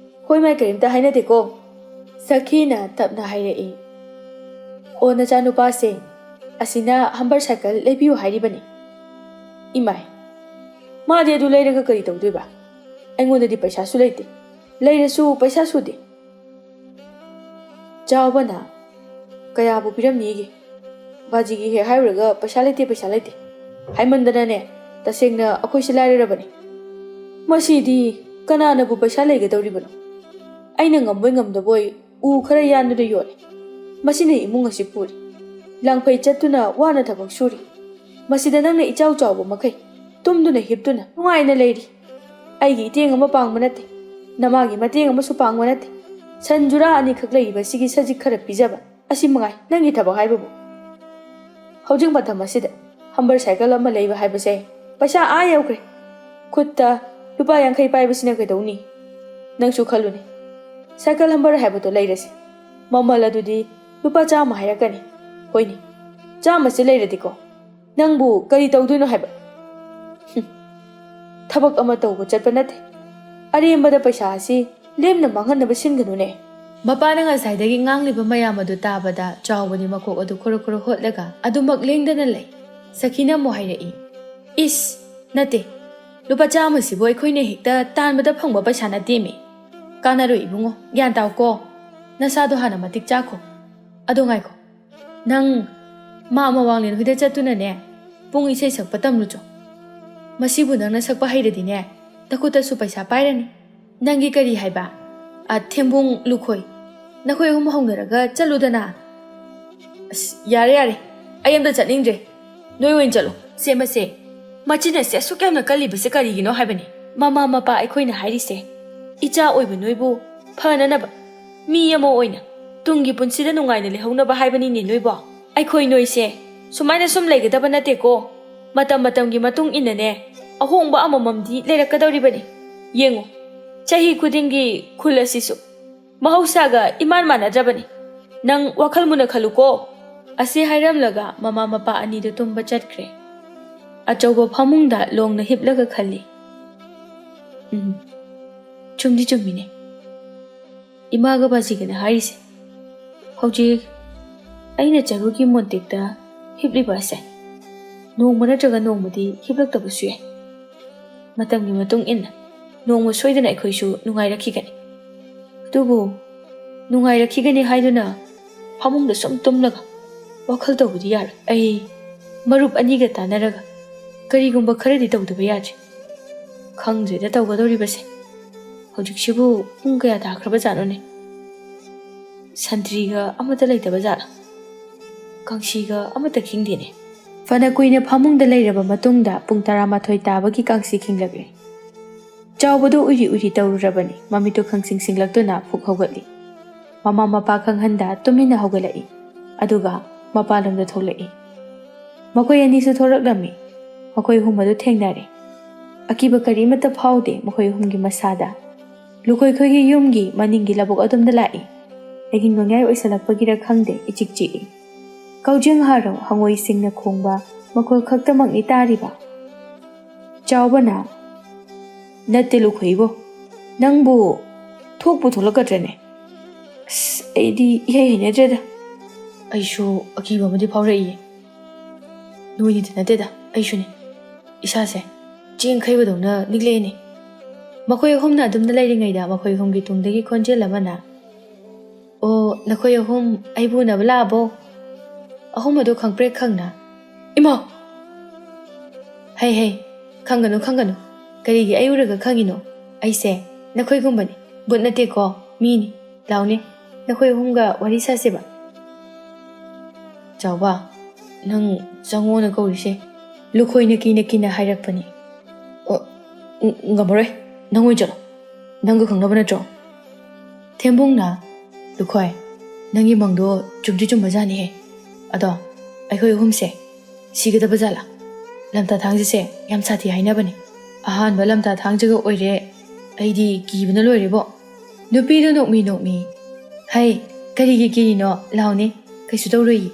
ꯍꯣꯏ ꯃꯥꯏ ꯀꯔꯤꯝꯇ ꯍꯥꯏꯅꯗꯦꯀꯣ"꯫ ꯁꯈꯤꯅ ꯇꯞꯅ ꯍꯥꯏꯔꯛꯏ꯫ "ꯑꯣ, ꯅꯆꯥꯅꯨꯄꯥꯁꯦ, ꯑꯁꯤꯅ ꯍꯝꯕꯔ ꯁꯥꯏꯀꯜ ꯂꯩꯕꯤꯌꯨ ꯍꯥꯏꯔꯤꯕꯅꯤ"꯫ ꯏꯃꯥꯏ, ꯃꯥꯗꯤ ꯑꯗꯨ ꯂꯩꯔꯒ ꯀꯔꯤ ꯇꯧꯗꯣꯏꯕ? ꯑꯩꯉꯣꯟꯗꯗꯤ ꯄꯩꯁꯥꯁꯨ ꯂꯩꯇꯦ, ꯂꯩꯔꯁꯨ ꯄꯩꯁꯥ ꯁꯨꯗꯦ꯫ ꯆꯥꯎꯕꯅ, "ꯀꯌꯥꯕꯨ ꯄꯤꯔꯝꯅꯤꯒꯦ? ꯕꯥꯖꯤꯒꯤ ꯍꯦꯛ ꯍꯥꯏꯔꯨꯔꯒ ꯄꯩꯁꯥ ꯂꯩꯇꯦ, ꯄꯩꯁꯥ ꯂꯩꯇꯦ ꯍꯥꯏꯃꯟꯗꯅꯅꯦ, ꯇꯁꯦꯡꯅ ꯑꯩꯈꯣꯏꯁꯦ ꯂꯥꯏꯔꯔꯕꯅꯤ꯫ ꯃꯁꯤꯗꯤ ꯀꯅꯥꯅꯕꯨ ꯄꯩꯁꯥ ꯂꯩꯒꯗꯧꯔꯤꯕꯅꯣ? ꯑꯩꯅ ꯉꯝꯕꯣꯏ ꯉꯝꯗꯕꯣꯏ ꯎ ꯈꯔ ꯌꯥꯟꯗꯨꯅ ꯌꯣꯜꯂꯤ꯫ ꯃꯁꯤꯅ ꯏꯃꯨꯡ ꯑꯁꯤ ꯄꯨꯔꯤ꯫ ꯂꯥꯡꯐꯩ ꯆꯠꯇꯨꯅ ꯋꯥꯅ ꯊꯕꯛ ꯁꯨꯔꯤ꯫ ꯃꯁꯤꯗ ꯅꯪꯅ ꯏꯆꯥꯎ ꯆꯥꯎꯕ ꯃꯈꯩ ꯇꯨꯝꯗꯨꯅ ꯍꯤꯞꯇꯨꯅ ꯅꯨꯡꯉꯥꯏꯅ ꯂꯩꯔꯤ꯫ ꯑꯩꯒꯤ ꯏꯇꯦꯡ ꯑꯃ ꯄꯥꯡꯕ ꯅꯠꯇꯦ, ꯅꯃꯥꯒꯤ ꯃꯇꯦꯡ ꯑꯃꯁꯨ ꯄꯥꯡꯕ ꯅꯠꯇꯦ꯫ ꯁꯟ ꯖꯨꯔꯥ ꯑꯅꯤꯈꯛ ꯂꯩꯔꯤꯕꯁꯤꯒꯤ ꯁꯖꯤꯛ ꯈꯔ ꯄꯤꯖꯕ, ꯑꯁꯤ ꯃꯉꯥꯏ ꯅꯪꯒꯤ ꯊꯕꯛ ꯍꯥꯏꯕꯕꯨ꯫ ꯍꯧꯖꯤꯛ ꯃꯇꯝ ꯑꯁꯤꯗ ꯍꯝꯕꯔ ꯁꯥꯏꯀꯜ ꯑꯃ ꯂꯩꯕ ꯍꯥꯏꯕꯁꯦ ꯄꯩꯁꯥ ꯑꯥ ꯌꯧꯈ꯭ꯔꯦ꯫ ꯈꯨꯠꯇ ꯂꯨꯄꯥ ꯌꯥꯡꯈꯩ ꯄꯥꯏꯕꯁꯤꯅ ꯀꯩꯗꯧꯅꯤ? ꯅꯪꯁꯨ ꯈꯜꯂꯨꯅꯦ, ꯁꯥꯏꯀꯜ ꯍꯝꯕꯔ ꯍꯥꯏꯕꯗꯣ ꯂꯩꯔꯁꯦ, ꯃꯃꯜ ꯑꯗꯨꯗꯤ ꯂꯨꯄꯥ ꯆꯥꯝꯃ ꯍꯥꯏꯔꯛꯀꯅꯤ꯫ ꯍꯣꯏꯅꯦ, ꯆꯥꯝꯃꯁꯦ ꯂꯩꯔꯗꯤꯀꯣ, ꯅꯪꯕꯨ ꯀꯔꯤ ꯇꯧꯗꯣꯏꯅꯣ ꯍꯥꯏꯕ? ꯍꯨꯝ, ꯊꯕꯛ ꯑꯃ ꯇꯧꯕ ꯆꯠꯄ ꯅꯠꯇꯦ, ꯑꯔꯦꯝꯕꯗ ꯄꯩꯁꯥ ꯑꯁꯤ ꯂꯦꯝꯅ ꯃꯥꯡꯍꯟꯅꯕ ꯁꯤꯟꯒꯅꯨꯅꯦ꯫ ꯃꯄꯥꯅ ꯉꯁꯥꯏꯗꯒꯤ ꯉꯥꯡꯂꯤꯕ ꯃꯌꯥꯝ ꯑꯗꯨ ꯇꯥꯕꯗ ꯆꯥꯎꯕꯗꯤ ꯃꯀꯣꯛ ꯑꯗꯨ ꯈꯨꯔꯨ ꯈꯨꯔꯨ ꯍꯣꯠꯂꯒ ꯑꯗꯨꯃꯛ ꯂꯦꯡꯗꯅ ꯂꯩ꯫ ꯁꯈꯤꯅ ꯑꯃꯨꯛ ꯍꯥꯏꯔꯛꯏ, "ꯏꯁ, ꯅꯠꯇꯦ, ꯂꯨꯄꯥ ꯆꯥꯝꯃꯁꯤꯕꯨ ꯑꯩꯈꯣꯏꯅ ꯍꯦꯛꯇ ꯇꯥꯟꯕꯗ ꯐꯪꯕ ꯄꯩꯁꯥ ꯅꯠꯇꯦꯃꯤ꯫ ꯀꯥꯟꯅꯔꯣꯏ ꯏꯕꯨꯡꯉꯣ, ꯒ꯭ꯌꯥꯟ ꯇꯥꯎꯀꯣ꯫ ꯅꯁꯥꯗꯣ ꯍꯥꯟꯅ ꯃꯇꯤꯛ ꯆꯥꯈꯣ꯫ ꯑꯗꯣ ꯉꯥꯏꯈꯣ, ꯅꯪ ꯃꯥ ꯃꯋꯥꯡꯂꯦꯟ ꯍꯣꯏꯗ ꯆꯠꯇꯨꯅꯅꯦ, ꯄꯨꯡ ꯏꯁꯩ ꯁꯛꯄ ꯇꯝꯂꯨꯆꯣ꯫ ꯃꯁꯤꯕꯨ ꯅꯪꯅ ꯁꯛꯄ ꯍꯩꯔꯗꯤꯅꯦ, ꯅꯈꯨꯠꯇꯁꯨ ꯄꯩꯁꯥ ꯄꯥꯏꯔꯅꯤ꯫ ꯅꯪꯒꯤ ꯀꯔꯤ ꯍꯥꯏꯕ? ꯑ, ꯊꯦꯝꯕꯨꯡ ꯂꯨꯈꯣꯏ, ꯅꯈꯣꯏ ꯑꯍꯨꯝ ꯍꯧꯅꯔꯒ ꯆꯠꯂꯨꯗꯅ"꯫ "ꯑꯁ, ꯌꯥꯔꯦ, ꯌꯥꯔꯦ, ꯑꯩ ꯑꯝꯇ ꯆꯠꯅꯤꯡꯗ꯭ꯔꯦ, ꯅꯣꯏ ꯑꯣꯏꯅ ꯆꯠꯂꯣ"꯫ "ꯁꯦ, ꯃꯁꯦ, ꯃꯆꯤꯟ ꯑꯁꯤ ꯑꯁꯨꯛ ꯌꯥꯝꯅ ꯀꯜꯂꯤꯕꯁꯦ ꯀꯔꯤꯒꯤꯅꯣ ꯍꯥꯏꯕꯅꯤ? ꯃꯃꯥ ꯃꯄꯥ ꯑꯩꯈꯣꯏꯅ ꯍꯥꯏꯔꯤꯁꯦ, ꯏꯆꯥ ꯑꯣꯏꯕ ꯅꯣꯏꯕꯨ ꯐꯅꯅꯕ, ꯃꯤ ꯑꯃ ꯑꯣꯏꯅ ꯇꯨꯡꯒꯤ ꯄꯨꯟꯁꯤꯗ ꯅꯨꯡꯉꯥꯏꯅ ꯂꯩꯍꯧꯅꯕ ꯍꯥꯏꯕꯅꯤꯅꯦ ꯅꯣꯏꯕꯣ꯫ ꯑꯩꯈꯣꯏ ꯅꯣꯏꯁꯦ ꯁꯨꯃꯥꯏꯅ ꯁꯨꯝ ꯂꯩꯒꯗꯕ ꯅꯠꯇꯦꯀꯣ꯫ ꯃꯇꯝ ꯃꯇꯝꯒꯤ ꯃꯇꯨꯡ ꯏꯟꯅꯅꯦ, ꯑꯍꯣꯡꯕ ꯑꯃꯃꯝꯗꯤ ꯂꯩꯔꯛꯀꯗꯧꯔꯤꯕꯅꯤ꯫ ꯌꯦꯡꯉꯨ, ꯆꯍꯤ ꯈꯨꯗꯤꯡꯒꯤ ꯈꯨꯜ ꯑꯁꯤꯁꯨ ꯃꯍꯧꯁꯥꯒ ꯏꯃꯥꯟ ꯃꯥꯟꯅꯗ꯭ꯔꯕꯅꯤ꯫ ꯅꯪ ꯋꯥꯈꯜ ꯃꯨꯟꯅ ꯈꯜꯂꯨꯀꯣ꯫ ꯑꯁꯤ ꯍꯥꯏꯔꯝꯂꯒ ꯃꯃꯥ ꯃꯄꯥ ꯑꯅꯤꯗꯨ ꯇꯨꯝꯕ ꯆꯠꯈ꯭ꯔꯦ꯫ ꯑꯆꯧꯕ ꯐꯃꯨꯡꯗ ꯂꯣꯡꯅ ꯍꯤꯞꯂꯒ ꯈꯜꯂꯤ꯫ ꯎꯝ, ꯆꯨꯝꯗꯤ ꯆꯨꯝꯃꯤꯅꯦ ꯏꯃꯥꯒ ꯕꯥꯖꯤꯒꯅ ꯍꯥꯏꯔꯤꯁꯦ꯫ ꯍꯧꯖꯤꯛ ꯑꯩꯅ ꯆꯔꯨꯒꯤ ꯃꯣꯟꯇꯦꯛꯇ ꯍꯤꯞꯂꯤꯕ ꯑꯁꯦ ꯅꯣꯡꯃ ꯅꯠꯇ꯭ꯔꯒ ꯅꯣꯡꯃꯗꯤ ꯍꯤꯞꯂꯛꯇꯕꯁꯨ ꯌꯥꯏ꯫ ꯃꯇꯝꯒꯤ ꯃꯇꯨꯡ ꯏꯟꯅ ꯅꯣꯡꯃ ꯁꯣꯏꯗꯅ ꯑꯩꯈꯣꯏꯁꯨ ꯅꯨꯡꯉꯥꯏꯔꯛꯈꯤꯒꯅꯤ꯫ ꯑꯗꯨꯕꯨ ꯅꯨꯡꯉꯥꯏꯔꯛꯈꯤꯒꯅꯤ ꯍꯥꯏꯗꯨꯅ ꯐꯃꯨꯡꯗ ꯁꯨꯝ ꯇꯨꯝꯂꯒ ꯋꯥꯈꯜ ꯇꯧꯕꯗꯤ ꯌꯥꯔꯣꯏ꯫ ꯑꯩ ꯃꯔꯨꯞ ꯑꯅꯤꯒ ꯇꯥꯟꯅꯔꯒ ꯀꯔꯤꯒꯨꯝꯕ ꯈꯔꯗꯤ ꯇꯧꯗꯕ ꯌꯥꯗ꯭ꯔꯦ꯫ ꯈꯪꯗ꯭ꯔꯦꯗ ꯇꯧꯒꯗꯧꯔꯤꯕꯁꯦ꯫ ꯍꯧꯖꯤꯛꯁꯤꯕꯨ ꯄꯨꯡ ꯀꯌꯥ ꯇꯥꯈ꯭ꯔꯕ ꯖꯥꯠꯅꯣꯅꯦ? ꯁꯟꯇ꯭ꯔꯤꯒ ꯑꯃꯠꯇ ꯂꯩꯇꯕ ꯖꯥꯠꯂ? ꯀꯥꯡꯁꯤꯒ ꯑꯃꯠꯇ ꯈꯤꯡꯗꯦꯅꯦ꯫ ꯐꯅ ꯀꯨꯏꯅ ꯐꯃꯨꯡꯗ ꯂꯩꯔꯕ ꯃꯇꯨꯡꯗ ꯄꯨꯡ ꯇꯔꯥꯃꯥꯊꯣꯏ ꯇꯥꯕꯒꯤ ꯀꯥꯡꯁꯤ ꯈꯤꯡꯂꯛꯂꯦ꯫ ꯆꯥꯎꯕꯗꯨ ꯎꯏꯔꯤ ꯎꯏꯔꯤ ꯇꯧꯔꯨꯔꯕꯅꯤ꯫ ꯃꯃꯤꯠꯇꯨ ꯈꯪꯁꯤꯡ ꯁꯤꯡꯂꯛꯇꯨꯅ ꯐꯨꯛ ꯍꯧꯒꯠꯂꯤ꯫ ꯃꯃꯥ ꯃꯄꯥ ꯈꯪꯍꯟꯗ ꯇꯨꯃꯤꯟꯅ ꯍꯧꯒꯠꯂꯛꯏ꯫ ꯑꯗꯨꯒ ꯃꯄꯥꯟꯂꯣꯝꯗ ꯊꯣꯛꯂꯛꯏ꯫ ꯃꯈꯣꯏ ꯑꯅꯤꯁꯨ ꯊꯣꯔꯛꯂꯝꯃꯤ꯫ ꯃꯈꯣꯏ ꯑꯍꯨꯝ ꯑꯗꯨ ꯊꯦꯡꯅꯔꯦ꯫ ꯑꯀꯤꯕ ꯀꯔꯤꯃꯠꯇ ꯐꯥꯎꯗꯦ ꯃꯈꯣꯏ ꯑꯍꯨꯝꯒꯤ ꯃꯁꯥꯗ꯫ ꯂꯨꯀꯣꯏꯈꯣꯏꯒꯤ ꯌꯨꯝꯒꯤ ꯃꯅꯤꯡꯒꯤ ꯂꯧꯕꯨꯛ ꯑꯗꯣꯝꯗ ꯂꯥꯛꯏ꯫ ꯑꯍꯤꯡ ꯅꯣꯡꯌꯥꯏ ꯑꯣꯏꯁꯜꯂꯛꯄꯒꯤꯔ ꯈꯪꯗꯦ, ꯏꯆꯤꯛ ꯆꯤꯛꯏ꯫ ꯀꯧꯖꯦꯡ ꯍꯥꯔꯧ ꯍꯉꯣꯏꯁꯤꯡꯅ ꯈꯣꯡꯕ ꯃꯈꯣꯜ ꯈꯛꯇꯃꯛꯅꯤ ꯇꯥꯔꯤꯕ꯫ ꯆꯥꯎꯕꯅ, "ꯅꯠꯇꯦ ꯂꯨꯈꯣꯏꯕꯣ, ꯅꯪꯕꯨ ꯊꯣꯛꯄꯨ ꯊꯣꯛꯂꯛꯀꯗ꯭ꯔꯅꯦ? ꯑꯁ, ꯑꯩꯗꯤ ꯏꯍꯩ ꯍꯩꯅꯗ꯭ꯔꯦꯗ꯫ ꯑꯩꯁꯨ ꯑꯀꯤꯕ ꯑꯃꯗꯤ ꯐꯥꯎꯔꯛꯏꯌꯦ꯫ ꯅꯣꯏꯅꯤꯗ ꯅꯠꯇꯦꯗ, ꯑꯩꯁꯨꯅꯦ꯫ ꯏꯁꯥꯁꯦ ꯆꯦꯡ ꯈꯩꯕꯗꯧꯅ ꯅꯤꯛꯂꯛꯑꯦꯅꯦ꯫" ꯃꯈꯣꯏ ꯑꯍꯨꯝꯅ ꯑꯗꯨꯝꯅ ꯂꯩꯔꯤꯉꯩꯗ ꯃꯈꯣꯏ ꯑꯍꯨꯝꯒꯤ ꯇꯨꯡꯗꯒꯤ ꯈꯣꯟꯖꯦꯜ ꯑꯃꯅ, "ꯑꯣ, ꯅꯈꯣꯏ ꯑꯍꯨꯝ ꯑꯩꯕꯨ ꯎꯅꯕ ꯂꯥꯛꯑꯕꯣ?" ꯑꯍꯨꯝ ꯑꯗꯨ ꯈꯪꯄ꯭ꯔꯦꯛ ꯈꯪꯅ, "ꯏꯃꯥ!" "ꯍꯩ, ꯍꯩ, ꯈꯪꯒꯅꯨ, ꯈꯪꯒꯅꯨ꯫ ꯀꯔꯤꯒꯤ ꯑꯩ ꯎꯔꯒ ꯈꯪꯉꯤꯅꯣ? ꯑꯩꯁꯦ ꯅꯈꯣꯏꯒꯨꯝꯕꯅꯤ꯫ ꯚꯨꯠ ꯅꯠꯇꯦꯀꯣ, ꯃꯤꯅꯤ꯫ ꯂꯥꯎꯅꯦ, ꯅꯈꯣꯏ ꯑꯍꯨꯝꯒ ꯋꯥꯔꯤ ꯁꯥꯁꯦꯕ꯫" "ꯆꯥꯎꯕ, ꯅꯪ ꯆꯪꯉꯣꯅ ꯀꯧꯔꯤꯁꯦ?" ꯂꯨꯈꯣꯏꯅ ꯀꯤꯅ ꯀꯤꯅ ꯍꯥꯏꯔꯛꯄꯅꯤ꯫ "ꯑꯣ, ꯎꯝ, ꯉꯝꯃꯔꯣꯏ꯫ ꯅꯪ ꯑꯣꯏꯅ ꯆꯠꯂꯣ꯫ ꯅꯪꯒ ꯈꯪꯅꯕ ꯅꯠꯇ꯭ꯔꯣ?" ꯊꯦꯝꯕꯨꯡꯅ, "ꯂꯨꯈꯣꯏ, ꯅꯪꯒꯤ ꯃꯪꯗꯣ ꯆꯨꯝꯗꯤ ꯆꯨꯝꯕꯖꯥꯠꯅꯤꯍꯦ꯫ ꯑꯗꯣ ꯑꯩꯈꯣꯏ ꯑꯍꯨꯝꯁꯦ ꯁꯤꯒꯗꯕ ꯖꯥꯠꯂꯥ? ꯂꯝꯇꯥ ꯊꯥꯡꯖꯁꯦ ꯌꯥꯝ ꯁꯥꯊꯤ ꯍꯥꯏꯅꯕꯅꯤ꯫ ꯑꯍꯥꯟꯕ ꯂꯝꯇꯥ ꯊꯥꯡꯖꯒ ꯑꯣꯏꯔꯦ, ꯑꯩꯗꯤ ꯀꯤꯕꯅ ꯂꯣꯏꯔꯦꯕꯣ꯫" ꯅꯨꯄꯤꯗꯨ ꯅꯣꯛꯃꯤ ꯅꯣꯛꯃꯤ, "ꯍꯩ, ꯀꯔꯤꯒꯤ ꯀꯤꯔꯤꯅꯣ? ꯂꯥꯎꯅꯦ, ꯀꯩꯁꯨ ꯇꯧꯔꯣꯏꯌꯦ꯫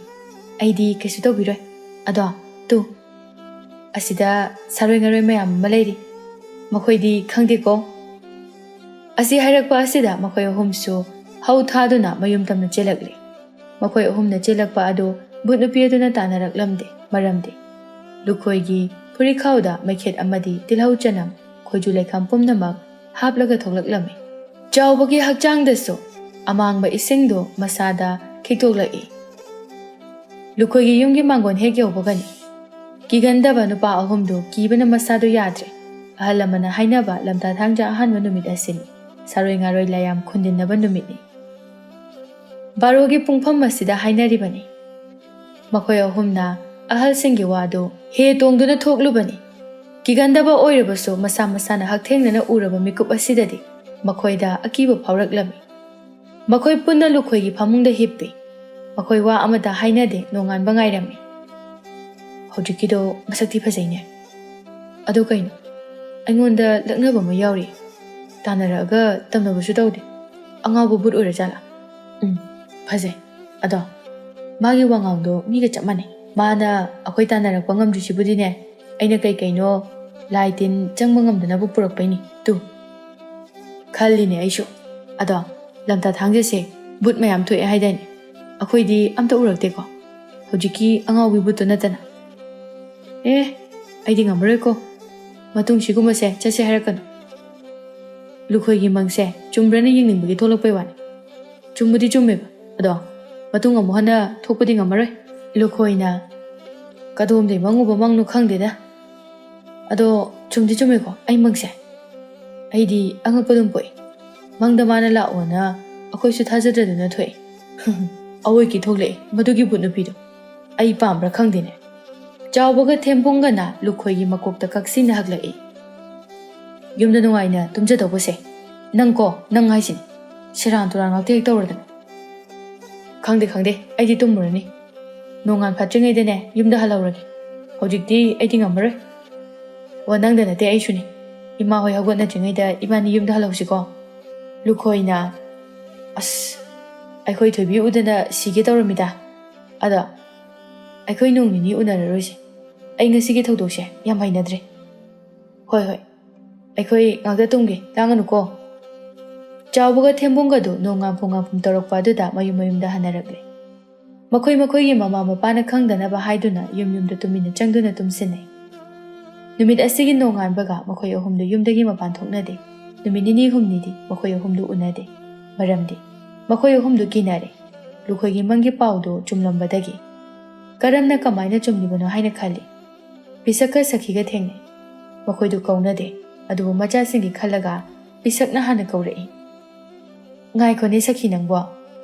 ꯑꯩꯗꯤ ꯀꯩꯁꯨ ꯇꯧꯕꯤꯔꯣꯏ꯫ ꯑꯗꯣ ꯇꯨ, ꯑꯁꯤꯗ ꯁꯥꯔꯣꯏ ꯉꯥꯔꯣꯏ ꯃꯌꯥꯝ ꯑꯃ ꯂꯩꯔꯤ꯫ ꯃꯈꯣꯏꯗꯤ ꯈꯪꯗꯦꯀꯣ꯫" ꯑꯁꯤ ꯍꯥꯏꯔꯛꯄ ꯑꯁꯤꯗ ꯃꯈꯣꯏ ꯑꯍꯨꯝꯁꯨ ꯍꯧ ꯊꯥꯗꯨꯅ ꯃꯌꯨꯝ ꯇꯝꯅ ꯆꯦꯜꯂꯛꯂꯤ꯫ ꯃꯈꯣꯏ ꯑꯍꯨꯝꯅ ꯆꯦꯜꯂꯛꯄ ꯑꯗꯨ ꯚꯨꯠ ꯅꯨꯄꯤ ꯑꯗꯨꯅ ꯇꯥꯟꯅꯔꯛꯂꯝꯗꯦ꯫ ꯃꯔꯝꯗꯤ ꯂꯨꯈꯣꯏꯒꯤ ꯐꯨꯔꯤꯠꯈꯥꯎꯗ ꯃꯩꯈꯦꯠ ꯑꯃꯗꯤ ꯇꯤꯜꯍꯧ ꯆꯅꯝ, ꯈꯣꯏꯖꯨ ꯂꯩꯈꯥꯝ ꯄꯨꯝꯅꯃꯛ ꯍꯥꯞꯂꯒ ꯊꯣꯛꯂꯛꯂꯝꯃꯤ꯫ ꯆꯥꯎꯕꯒꯤ ꯍꯛꯆꯥꯡꯗꯁꯨ ꯑꯃꯥꯡꯕ ꯏꯁꯤꯡꯗꯨ ꯃꯁꯥꯗ ꯈꯤꯛꯇꯣꯛꯂꯛꯏ꯫ ꯂꯨꯈꯣꯏꯒꯤ ꯌꯨꯝꯒꯤ ꯃꯥꯡꯒꯣꯟ ꯍꯦꯛ ꯌꯧꯕꯒꯅꯤ ꯀꯤꯒꯟꯗꯕ ꯅꯨꯄꯥ ꯑꯍꯨꯝꯗꯨ ꯀꯤꯕꯅ ꯃꯁꯥꯗꯨ ꯌꯥꯗ꯭ꯔꯦ꯫ ꯑꯍꯜ ꯂꯃꯟꯅ ꯍꯥꯏꯅꯕ ꯂꯝꯇꯥ ꯊꯥꯡꯖ ꯑꯍꯥꯟꯕ ꯅꯨꯃꯤꯠ ꯑꯁꯤꯅꯤ꯫ ꯁꯥꯔꯣꯏ ꯉꯥꯔꯣꯏ ꯂꯥꯏꯌꯥꯝ ꯈꯨꯟꯗꯤꯟꯅꯕ ꯅꯨꯃꯤꯠꯅꯤ꯫ ꯕꯥꯔꯣꯒꯤ ꯄꯨꯡꯐꯝ ꯑꯁꯤꯗ ꯍꯥꯏꯅꯔꯤꯕꯅꯤ꯫ ꯃꯈꯣꯏ ꯑꯍꯨꯝꯅ ꯑꯍꯜꯁꯤꯡꯒꯤ ꯋꯥꯗꯨ ꯍꯦ ꯇꯣꯡꯗꯨꯅ ꯊꯣꯛꯂꯨꯕꯅꯤ꯫ ꯀꯤꯒꯟꯗꯕ ꯑꯣꯏꯔꯕꯁꯨ ꯃꯁꯥ ꯃꯁꯥꯅ ꯍꯛꯊꯦꯡꯅꯅ ꯎꯔꯕ ꯃꯤꯀꯨꯞ ꯑꯁꯤꯗꯗꯤ ꯃꯈꯣꯏꯗ ꯑꯀꯤꯕ ꯐꯥꯎꯔꯛꯂꯝꯃꯤ꯫ ꯃꯈꯣꯏ ꯄꯨꯟꯅ ꯂꯨꯈꯣꯏꯒꯤ ꯐꯃꯨꯡꯗ ꯍꯤꯞꯄꯤ꯫ ꯃꯈꯣꯏ ꯋꯥ ꯑꯃꯇ ꯍꯥꯏꯅꯗꯦ, ꯅꯣꯡꯉꯥꯟꯕ ꯉꯥꯏꯔꯝꯃꯤ꯫ "ꯍꯧꯖꯤꯛꯀꯤꯗꯣ ꯃꯁꯛꯇꯤ ꯐꯖꯩꯅꯦ꯫ ꯑꯗꯣ ꯀꯩꯅꯣ? ꯑꯩꯉꯣꯟꯗ ꯂꯛꯅꯕ ꯑꯃ ꯌꯥꯎꯔꯤ꯫ ꯇꯥꯟꯅꯔꯛꯑꯒ ꯇꯝꯅꯕꯁꯨ ꯇꯧꯗꯦ꯫ ꯑꯉꯥꯎꯕ ꯕꯨꯠ ꯑꯣꯏꯔꯖꯥꯠꯂꯥ?" "ꯎꯝ, ꯐꯖꯩ꯫ ꯑꯗꯣ ꯃꯥꯒꯤ ꯋꯥꯉꯥꯡꯗꯣ ꯃꯤꯒ ꯆꯞ ꯃꯥꯟꯅꯩ꯫ ꯃꯥꯅ ꯑꯩꯈꯣꯏ ꯇꯥꯟꯅꯔꯛꯄ ꯉꯝꯗ꯭ꯔꯤꯁꯤꯕꯨꯗꯤꯅꯦ, ꯑꯩꯅ ꯀꯩ ꯀꯩꯅꯣ ꯂꯥꯏ ꯇꯤꯟ ꯆꯪꯕ ꯉꯝꯗꯅꯕ ꯄꯨꯔꯛꯄꯩꯅꯤ꯫ ꯇꯨ, ꯈꯜꯂꯤꯅꯦ ꯑꯩꯁꯨ꯫ ꯑꯗꯣ ꯂꯝꯇꯥ ꯊꯥꯡꯖꯁꯦ ꯕꯨꯠ ꯃꯌꯥꯝ ꯊꯣꯛꯑꯦ ꯍꯥꯏꯗꯥꯏꯅꯦ? ꯑꯩꯈꯣꯏꯗꯤ ꯑꯝꯇ ꯎꯔꯛꯇꯦꯀꯣ, ꯍꯧꯖꯤꯛꯀꯤ ꯑꯉꯥꯎꯕꯤ ꯕꯨꯠꯇꯣ ꯅꯠꯇꯅ꯫ ꯑꯦ, ꯑꯩꯗꯤ ꯉꯝꯃꯔꯣꯏꯀꯣ꯫ ꯃꯇꯨꯡ ꯁꯤꯒꯨꯝꯕꯁꯦ ꯆꯠꯁꯦ ꯍꯥꯏꯔꯛꯀꯅꯨ꯫ ꯂꯨꯈꯣꯏꯒꯤ ꯃꯪꯁꯦ ꯆꯨꯝꯕ꯭ꯔꯅ ꯌꯦꯡꯅꯤꯡꯕꯒꯤ ꯊꯣꯛꯂꯛꯄꯩ ꯋꯥꯅꯤ꯫ ꯆꯨꯝꯕꯨꯗꯤ ꯆꯨꯝꯃꯦꯕ, ꯑꯗꯣ ꯃꯇꯨꯡ ꯑꯃꯨꯛ ꯍꯟꯅ ꯊꯣꯛꯄꯗꯤ ꯉꯝꯃꯔꯣꯏ꯫" ꯂꯨꯈꯣꯏꯅ, "ꯀꯗꯣꯝꯗꯩ ꯃꯪꯉꯨꯕ ꯃꯪꯅꯣ ꯈꯪꯗꯦꯗ꯫ ꯑꯗꯣ ꯆꯨꯝꯗꯤ ꯆꯨꯝꯃꯦꯀꯣ ꯑꯩ ꯃꯪꯁꯦ? ꯑꯩꯗꯤ ꯑꯉꯛꯄ ꯑꯗꯨꯝ ꯄꯣꯛꯏ꯫ ꯃꯪꯗ ꯃꯥꯅ ꯂꯥꯛꯑꯣꯅ ꯑꯩꯈꯣꯏꯁꯨ ꯊꯥꯖꯗꯗꯅ ꯊꯣꯛꯏ꯫ ꯑꯋꯣꯏꯀꯤ ꯊꯣꯛꯂꯛꯑꯦ ꯃꯗꯨꯒꯤ ꯕꯨꯠ ꯅꯨꯄꯤꯗꯣ꯫ ꯑꯩ ꯄꯥꯝꯕ꯭ꯔꯥ ꯈꯪꯗꯦꯅꯦ꯫ ꯆꯥꯎꯕꯒ ꯊꯦꯝꯕꯨꯡꯒꯅ ꯂꯨꯈꯣꯏꯒꯤ ꯃꯀꯣꯛꯇ ꯀꯛꯁꯤꯟꯅ ꯍꯛꯂꯛꯏ꯫ "ꯌꯨꯝꯗ ꯅꯨꯡꯉꯥꯏꯅ ꯇꯨꯝꯖꯗꯧꯕꯁꯦ꯫ ꯅꯪꯀꯣ, ꯅꯪ ꯍꯥꯏꯁꯤꯅꯤ꯫ ꯁꯦꯔꯥꯟ ꯇꯨꯔꯥꯟ ꯉꯥꯛꯇ ꯍꯦꯛ ꯇꯧꯔꯗꯅ꯫ ꯈꯪꯗꯦ, ꯈꯪꯗꯦ, ꯑꯩꯗꯤ ꯇꯨꯝꯃꯨꯔꯅꯤ꯫ ꯅꯣꯡꯉꯥꯟ ꯐꯠꯇ꯭ꯔꯤꯉꯩꯗꯅꯦ ꯌꯨꯝꯗ ꯍꯜꯍꯧꯔꯒꯦ꯫ ꯍꯧꯖꯤꯛꯇꯤ ꯑꯩꯗꯤ ꯉꯝꯃꯔꯣꯏ꯫ ꯑꯣ, ꯅꯪꯗ ꯅꯠꯇꯦ, ꯑꯩꯁꯨꯅꯤ꯫ ꯏꯃꯥ ꯍꯣꯏ ꯍꯧꯒꯠꯅꯗ꯭ꯔꯤꯉꯩꯗ ꯏꯕꯥꯅꯤ ꯌꯨꯝꯗ ꯍꯜꯍꯧꯁꯤꯀꯣ?" ꯂꯨꯈꯣꯏꯅ, "ꯑꯁ, ꯑꯩꯈꯣꯏ ꯊꯣꯏꯕꯤ ꯎꯗꯅ ꯁꯤꯒꯦ ꯇꯧꯔꯝꯃꯤꯗ꯫ ꯑꯗꯣ ꯑꯩꯈꯣꯏ ꯅꯣꯡ ꯅꯤꯅꯤ ꯎꯅꯔꯔꯣꯏꯁꯦ꯫ ꯑꯩ ꯉꯁꯤꯒꯤ ꯊꯧꯗꯣꯛꯁꯦ ꯌꯥꯝ ꯍꯩꯅꯗ꯭ꯔꯦ꯫ ꯍꯣꯏ, ꯍꯣꯏ, ꯑꯩꯈꯣꯏ ꯉꯥꯛꯇ ꯇꯨꯝꯒꯦ, ꯂꯥꯡꯒꯅꯨꯀꯣ?" ꯆꯥꯎꯕꯒ ꯊꯦꯝꯕꯨꯡꯒꯗꯨ ꯅꯣꯡꯉꯥꯟꯐꯨ ꯉꯥꯟꯐꯨꯝ ꯇꯧꯔꯛꯄ ꯑꯗꯨꯗ ꯃꯌꯨꯝ ꯃꯌꯨꯝꯗ ꯍꯟꯅꯔꯛꯂꯦ꯫ ꯃꯈꯣꯏ ꯃꯈꯣꯏꯒꯤ ꯃꯃꯥ ꯃꯄꯥꯅ ꯈꯪꯗꯅꯕ ꯍꯥꯏꯗꯨꯅ ꯌꯨꯝ ꯌꯨꯝꯗ ꯇꯨꯃꯤꯟꯅ ꯆꯪꯗꯨꯅ ꯇꯨꯝꯁꯤꯟꯅꯩ꯫ ꯅꯨꯃꯤꯠ ꯑꯁꯤꯒꯤ ꯅꯣꯡꯉꯥꯟꯕꯒ ꯃꯈꯣꯏ ꯑꯍꯨꯝꯗꯨ ꯌꯨꯝꯗꯒꯤ ꯃꯄꯥꯟ ꯊꯣꯛꯅꯗꯦ꯫ ꯅꯨꯃꯤꯠ ꯅꯤꯅꯤ ꯍꯨꯝꯅꯤꯗꯤ ꯃꯈꯣꯏ ꯑꯍꯨꯝꯗꯨ ꯎꯅꯗꯦ꯫ ꯃꯔꯝꯗꯤ ꯃꯈꯣꯏ ꯑꯍꯨꯝꯗꯨ ꯀꯤꯅꯔꯦ꯫ ꯂꯨꯈꯣꯏꯒꯤ ꯃꯪꯒꯤ ꯄꯥꯎꯗꯨ ꯆꯨꯝꯂꯝꯕꯗꯒꯤ꯫ ꯀꯔꯝꯅ ꯀꯃꯥꯏꯅ ꯆꯨꯝꯂꯤꯕꯅꯣ ꯍꯥꯏꯅ ꯈꯜꯂꯤ꯫ ꯄꯤꯁꯛꯀ ꯁꯈꯤꯒ ꯊꯦꯡꯅꯩ꯫ ꯃꯈꯣꯏꯗꯨ ꯀꯧꯅꯗꯦ, ꯑꯗꯨꯕꯨ ꯃꯆꯥꯁꯤꯡꯒꯤ ꯈꯜꯂꯒ ꯄꯤꯁꯛꯅ ꯍꯥꯟꯅ ꯀꯧꯔꯛꯏ꯫ "ꯉꯥꯏꯈꯣꯅꯦ ꯁꯈꯤ ꯅꯪꯕꯣ,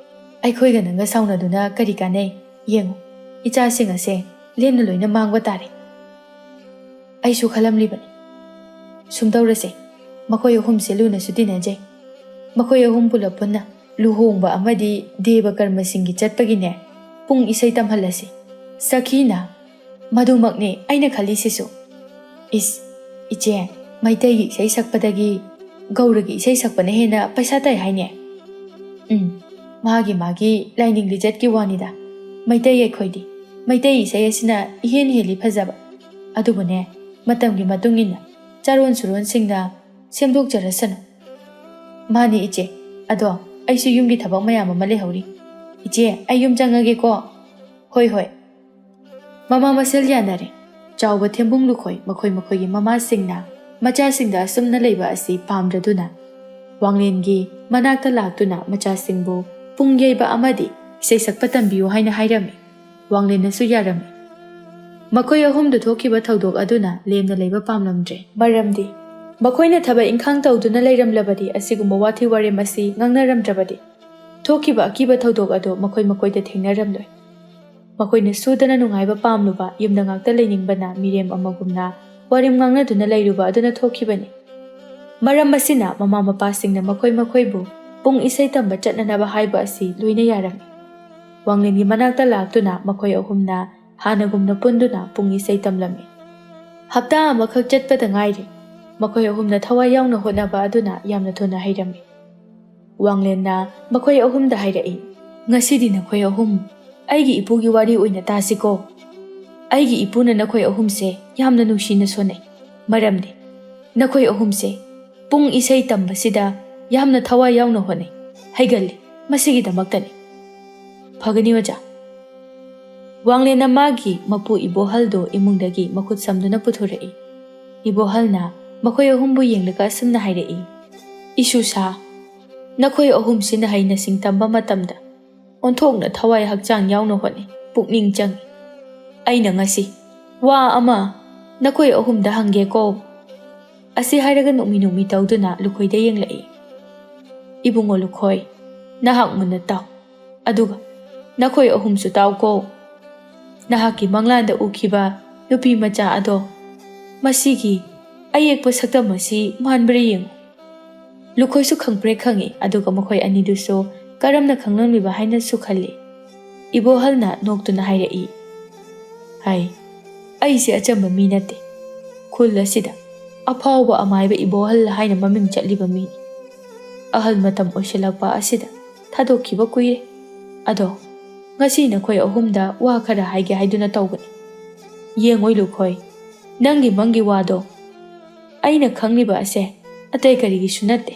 ꯑꯩꯈꯣꯏꯒ ꯅꯪꯒ ꯁꯥꯎꯅꯗꯨꯅ ꯀꯔꯤ ꯀꯥꯟꯅꯩ? ꯌꯦꯡꯉꯨ, ꯏꯆꯥꯁꯤꯡ ꯑꯁꯦ ꯂꯦꯝꯅ ꯂꯣꯏꯅ ꯃꯥꯡꯕ ꯇꯥꯔꯦ꯫ ꯑꯩꯁꯨ ꯈꯜꯂꯝꯂꯤꯕꯅꯤ꯫ ꯁꯨꯝ ꯇꯧꯔꯁꯦ, ꯃꯈꯣꯏ ꯑꯍꯨꯝꯁꯦ ꯂꯨꯅꯁꯨ ꯇꯤꯟꯅꯖꯩ꯫ ꯃꯈꯣꯏ ꯑꯍꯨꯝ ꯄꯨꯂꯞ ꯄꯨꯟꯅ ꯂꯨꯍꯣꯡꯕ ꯑꯃꯗꯤ ꯗꯦꯕ ꯀꯔꯃꯁꯤꯡꯒꯤ ꯆꯠꯄꯒꯤꯅꯦ ꯄꯨꯡ ꯏꯁꯩ ꯇꯝꯍꯜꯂꯁꯤ꯫" ꯁꯈꯤꯅ, "ꯃꯗꯨꯃꯛꯅꯦ ꯑꯩꯅ ꯈꯜꯂꯤꯁꯤꯁꯨ꯫ ꯏꯁ, ꯏꯆꯦ, ꯃꯩꯇꯩꯒꯤ ꯏꯁꯩ ꯁꯛꯄꯗꯒꯤ ꯒꯧꯔꯒꯤ ꯏꯁꯩ ꯁꯛꯄꯅ ꯍꯦꯟꯅ ꯄꯩꯁꯥ ꯇꯥꯏ ꯍꯥꯏꯅꯦ?" "ꯎꯝ, ꯃꯥꯒꯤ ꯃꯥꯒꯤ ꯂꯥꯏꯅꯤꯡ ꯂꯤꯆꯠꯀꯤ ꯋꯥꯅꯤꯗ꯫ ꯃꯩꯇꯩ ꯑꯩꯈꯣꯏꯗꯤ ꯃꯩꯇꯩ ꯏꯁꯩ ꯑꯁꯤꯅ ꯏꯍꯦꯟ ꯍꯦꯜꯂꯤ ꯐꯖꯕ꯫ ꯑꯗꯨꯕꯨꯅꯦ, ꯃꯇꯝꯒꯤ ꯃꯇꯨꯡ ꯏꯟꯅ ꯆꯥꯔꯣꯟ ꯁꯨꯔꯣꯟꯁꯤꯡꯅ ꯁꯦꯝꯗꯣꯛꯆꯔꯁꯅꯨ꯫" "ꯃꯥꯅꯤ ꯏꯆꯦ, ꯑꯗꯣ ꯑꯩꯁꯨ ꯌꯨꯝꯒꯤ ꯊꯕꯛ ꯃꯌꯥꯝ ꯑꯃ ꯂꯩꯍꯧꯔꯤ꯫ ꯏꯆꯦ, ꯑꯩ ꯌꯨꯝ ꯆꯪꯉꯒꯦꯀꯣ꯫" "ꯍꯣꯏ, ꯍꯣꯏ꯫" ꯃꯃꯥ ꯃꯁꯦꯜ ꯌꯥꯅꯔꯦ꯫ ꯆꯥꯎꯕ ꯊꯦꯝꯕꯨꯡ ꯂꯨꯈꯣꯏ ꯃꯈꯣꯏ ꯃꯈꯣꯏꯒꯤ ꯃꯃꯥꯁꯤꯡꯅ ꯃꯆꯥꯁꯤꯡꯗ ꯑꯁꯨꯝꯅ ꯂꯩꯕ ꯑꯁꯤ ꯄꯥꯝꯗ꯭ꯔꯗꯨꯅ ꯋꯥꯡꯂꯦꯟꯒꯤ ꯃꯅꯥꯛꯇ ꯂꯥꯛꯇꯨꯅ ꯃꯆꯥꯁꯤꯡꯕꯨ ꯄꯨꯡ ꯌꯩꯕ ꯑꯃꯗꯤ ꯏꯁꯩ ꯁꯛꯄ ꯇꯝꯕꯤꯌꯨ ꯍꯥꯏꯅ ꯍꯥꯏꯔꯝꯃꯤ꯫ ꯋꯥꯡꯂꯦꯟꯅꯁꯨ ꯌꯥꯔꯝꯃꯤ꯫ ꯃꯈꯣꯏ ꯑꯍꯨꯝꯗꯨ ꯊꯣꯛꯈꯤꯕ ꯊꯧꯗꯣꯛ ꯑꯗꯨꯅ ꯂꯦꯝꯅ ꯂꯩꯕ ꯄꯥꯝꯂꯝꯗ꯭ꯔꯦ꯫ ꯃꯔꯝꯗꯤ ꯃꯈꯣꯏꯅ ꯊꯕꯛ ꯏꯪꯈꯥꯡ ꯇꯧꯗꯨꯅ ꯂꯩꯔꯝꯂꯕꯗꯤ, ꯑꯁꯤꯒꯨꯝꯕ ꯋꯥꯊꯤ ꯋꯥꯔꯦꯝ ꯑꯁꯤ ꯉꯥꯡꯅꯔꯝꯗ꯭ꯔꯕꯗꯤ, ꯊꯣꯛꯈꯤꯕ ꯑꯀꯤꯕ ꯊꯧꯗꯣꯛ ꯑꯗꯨ ꯃꯈꯣꯏ ꯃꯈꯣꯏꯗ ꯊꯦꯡꯅꯔꯝꯂꯣꯏ꯫ ꯃꯈꯣꯏꯅ ꯁꯨꯗꯅ ꯅꯨꯡꯉꯥꯏꯕ ꯄꯥꯝꯂꯨꯕ, ꯌꯨꯝꯗ ꯉꯥꯛꯇ ꯂꯩꯅꯤꯡꯕꯅ ꯃꯤꯔꯦꯝ ꯑꯃꯒꯨꯝꯅ ꯋꯥꯔꯦꯝ ꯉꯥꯡꯅꯗꯨꯅ ꯂꯩꯔꯨꯕ ꯑꯗꯨꯅ ꯊꯣꯛꯈꯤꯕꯅꯤ꯫ ꯃꯔꯝ ꯑꯁꯤꯅ ꯃꯃꯥ ꯃꯄꯥꯁꯤꯡꯅ ꯃꯈꯣꯏ ꯃꯈꯣꯏꯕꯨ ꯄꯨꯡ ꯏꯁꯩ ꯇꯝꯕ ꯆꯠꯅꯅꯕ ꯍꯥꯏꯕ ꯑꯁꯤ ꯂꯣꯏꯅ ꯌꯥꯔꯝꯃꯤ꯫ ꯋꯥꯡꯂꯦꯟꯒꯤ ꯃꯅꯥꯛꯇ ꯂꯥꯛꯇꯨꯅ ꯃꯈꯣꯏ ꯑꯍꯨꯝꯅ ꯍꯥꯟꯅꯒꯨꯝꯅ ꯄꯨꯟꯗꯨꯅ ꯄꯨꯡ ꯏꯁꯩ ꯇꯝꯂꯝꯃꯤ꯫ ꯍꯞꯇꯥ ꯑꯃꯈꯛ ꯆꯠꯄꯗ ꯉꯥꯏꯔꯤ꯫ ꯃꯈꯣꯏ ꯑꯍꯨꯝꯅ ꯊꯋꯥꯏ ꯌꯥꯎꯅ ꯍꯣꯠꯅꯕ ꯑꯗꯨꯅ ꯌꯥꯝꯅ ꯊꯨꯅ ꯍꯩꯔꯝꯃꯤ꯫ ꯋꯥꯡꯂꯦꯟꯅ ꯃꯈꯣꯏ ꯑꯍꯨꯝꯗ ꯍꯥꯏꯔꯛꯏ, "ꯉꯁꯤꯗꯤ ꯅꯈꯣꯏ ꯑꯍꯨꯝ ꯑꯩꯒꯤ ꯏꯄꯨꯒꯤ ꯋꯥꯔꯤ ꯑꯣꯏꯅ ꯇꯥꯁꯤꯀꯣ꯫ ꯑꯩꯒꯤ ꯏꯄꯨꯅ ꯅꯈꯣꯏ ꯑꯍꯨꯝꯁꯦ ꯌꯥꯝꯅ ꯅꯨꯡꯁꯤꯅ ꯁꯣꯟꯅꯩ꯫ ꯃꯔꯝꯗꯤ ꯅꯈꯣꯏ ꯑꯍꯨꯝꯁꯦ ꯄꯨꯡ ꯏꯁꯩ ꯇꯝꯕꯁꯤꯗ ꯌꯥꯝꯅ ꯊꯋꯥꯏ ꯌꯥꯎꯅ ꯍꯣꯠꯅꯩ, ꯍꯩꯒꯜꯂꯤ꯫ ꯃꯁꯤꯒꯤꯗꯃꯛꯇꯅꯤ꯫" "ꯐꯒꯅꯤ ꯑꯣꯖꯥ꯫" ꯋꯥꯡꯂꯦꯟꯅ ꯃꯥꯒꯤ ꯃꯄꯨ ꯏꯕꯣꯍꯜꯗꯨ ꯏꯃꯨꯡꯗꯒꯤ ꯃꯈꯨꯠ ꯁꯝꯗꯨꯅ ꯄꯨꯊꯣꯔꯛꯏ꯫ ꯏꯕꯣꯍꯜꯅ ꯃꯈꯣꯏ ꯑꯍꯨꯝꯕꯨ ꯌꯦꯡꯂꯒ ꯑꯁꯨꯝꯅ ꯍꯥꯏꯔꯛꯏ, "ꯏꯁꯨꯁꯥ, ꯅꯈꯣꯏ ꯑꯍꯨꯝꯁꯤꯅ ꯍꯩꯅ ꯁꯤꯡ ꯇꯝꯕ ꯃꯇꯝꯗ ꯑꯣꯟꯊꯣꯛꯅ ꯊꯋꯥꯏ ꯍꯛꯆꯥꯡ ꯌꯥꯎꯅ ꯍꯣꯠꯅꯩ, ꯄꯨꯛꯅꯤꯡ ꯆꯪꯏ꯫ ꯑꯩꯅ ꯉꯁꯤ ꯋꯥ ꯑꯃ ꯅꯈꯣꯏ ꯑꯍꯨꯝꯗ ꯍꯪꯒꯦꯀꯣ?" ꯑꯁꯤ ꯍꯥꯏꯔꯒ ꯅꯣꯛꯃꯤ ꯅꯣꯛꯃꯤ ꯇꯧꯗꯨꯅ ꯂꯨꯈꯣꯏꯗ ꯌꯦꯡꯂꯛꯏ꯫ "ꯏꯕꯨꯡꯉꯣ ꯂꯨꯈꯣꯏ, ꯅꯍꯥꯛ ꯃꯨꯟꯅ ꯇꯥꯎ, ꯑꯗꯨꯒ ꯅꯈꯣꯏ ꯑꯍꯨꯝꯁꯨ ꯇꯥꯎꯀꯣ꯫ ꯅꯍꯥꯛꯀꯤ ꯃꯪꯂꯥꯟꯗ ꯎꯈꯤꯕ ꯅꯨꯄꯤ ꯃꯆꯥ ꯑꯗꯣ, ꯃꯁꯤꯒꯤ ꯑꯌꯦꯛꯄ ꯁꯛꯇꯝ ꯑꯁꯤ ꯃꯥꯟꯕ꯭ꯔꯥ ꯌꯦꯡꯉꯨ꯫" ꯂꯨꯈꯣꯏꯁꯨ ꯈꯪꯄ꯭ꯔꯦꯛ ꯈꯪꯏ, ꯑꯗꯨꯒ ꯃꯈꯣꯏ ꯑꯅꯤꯗꯨꯁꯨ ꯀꯔꯝꯅ ꯈꯪꯂꯝꯂꯤꯕ ꯍꯥꯏꯅꯁꯨ ꯈꯜꯂꯤ꯫ ꯏꯕꯣꯍꯜꯅ ꯅꯣꯛꯇꯨꯅ ꯍꯥꯏꯔꯛꯏ, "ꯍꯥꯏ, ꯑꯩꯁꯦ ꯑꯆꯝꯕ ꯃꯤ ꯅꯠꯇꯦ꯫ ꯈꯨꯜ ꯑꯁꯤꯗ ꯑꯐꯥꯎꯕ ꯑꯃꯥꯏꯕ ꯏꯕꯣꯍꯜ ꯍꯥꯏꯅ ꯃꯃꯤꯡ ꯆꯠꯂꯤꯕ ꯃꯤꯅꯤ꯫ ꯑꯍꯜ ꯃꯇꯝ ꯑꯣꯏꯁꯤꯜꯂꯛꯄ ꯑꯁꯤꯗ ꯊꯥꯗꯣꯛꯈꯤꯕ ꯀꯨꯏꯔꯦ꯫ ꯑꯗꯣ ꯉꯁꯤ ꯅꯈꯣꯏ ꯑꯍꯨꯝꯗ ꯋꯥ ꯈꯔ ꯍꯥꯏꯒꯦ ꯍꯥꯏꯗꯨꯅ ꯇꯧꯕꯅꯤ꯫ ꯌꯦꯡꯉꯣꯏ ꯂꯨꯈꯣꯏ, ꯅꯪꯒꯤ ꯃꯪꯒꯤ ꯋꯥꯗꯣ ꯑꯩꯅ ꯈꯪꯂꯤꯕ ꯑꯁꯦ ꯑꯇꯩ ꯀꯔꯤꯒꯤꯁꯨ ꯅꯠꯇꯦ꯫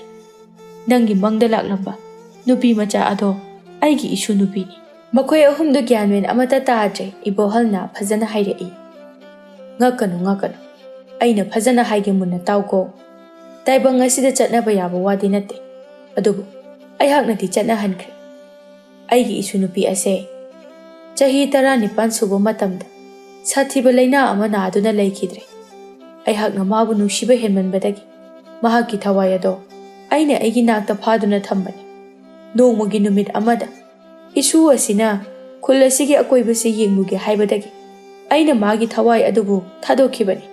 ꯅꯪꯒꯤ ꯃꯪꯗ ꯂꯥꯛꯂꯝꯕ ꯅꯨꯄꯤ ꯃꯆꯥ ꯑꯗꯣ ꯑꯩꯒꯤ ꯏꯁꯨ ꯅꯨꯄꯤꯅꯤ꯫" ꯃꯈꯣꯏ ꯑꯍꯨꯝꯗꯨ ꯒ꯭ꯌꯥꯟ ꯃꯦꯟ ꯑꯃꯠꯇ ꯇꯥꯗ꯭ꯔꯦ꯫ ꯏꯕꯣꯍꯜꯅ ꯐꯖꯅ ꯍꯥꯏꯔꯛꯏ, "ꯉꯛꯀꯅꯨ, ꯉꯛꯀꯅꯨ꯫ ꯑꯩꯅ ꯐꯖꯅ ꯍꯥꯏꯒꯦ, ꯃꯨꯟꯅ ꯇꯥꯎꯀꯣ꯫ ꯇꯥꯏꯕꯪ ꯑꯁꯤꯗ ꯆꯠꯅꯕ ꯌꯥꯕ ꯋꯥꯗꯤ ꯅꯠꯇꯦ꯫ ꯑꯗꯨꯕꯨ ꯑꯩꯍꯥꯛꯅꯗꯤ ꯆꯠꯅꯍꯟꯈ꯭ꯔꯦ꯫ ꯑꯩꯒꯤ ꯏꯁꯨ ꯅꯨꯄꯤ ꯑꯁꯦ ꯆꯍꯤ ꯇꯔꯥꯅꯤꯄꯥꯟ ꯁꯨꯕ ꯃꯇꯝꯗ ꯁꯥꯊꯤꯕ ꯂꯥꯏꯅꯥ ꯑꯃ ꯅꯥꯗꯨꯅ ꯂꯩꯈꯤꯗ꯭ꯔꯦ꯫ ꯑꯩꯍꯥꯛꯅ ꯃꯥꯕꯨ ꯅꯨꯡꯁꯤꯕ ꯍꯦꯟꯃꯟꯕꯗꯒꯤ ꯃꯍꯥꯛꯀꯤ ꯊꯋꯥꯏ ꯑꯗꯣ ꯑꯩꯅ ꯑꯩꯒꯤ ꯅꯥꯛꯇ ꯐꯥꯗꯨꯅ ꯊꯝꯕꯅꯤ꯫ ꯅꯣꯡꯃꯒꯤ ꯅꯨꯃꯤꯠ ꯑꯃꯗ ꯏꯁꯨ ꯑꯁꯤꯅ ꯈꯨꯜ ꯑꯁꯤꯒꯤ ꯑꯀꯣꯏꯕꯁꯤ ꯌꯦꯡꯂꯨꯒꯦ ꯍꯥꯏꯕꯗꯒꯤ ꯑꯩꯅ ꯃꯥꯒꯤ ꯊꯋꯥꯏ ꯑꯗꯨꯕꯨ ꯊꯥꯗꯣꯛꯈꯤꯕꯅꯤ꯫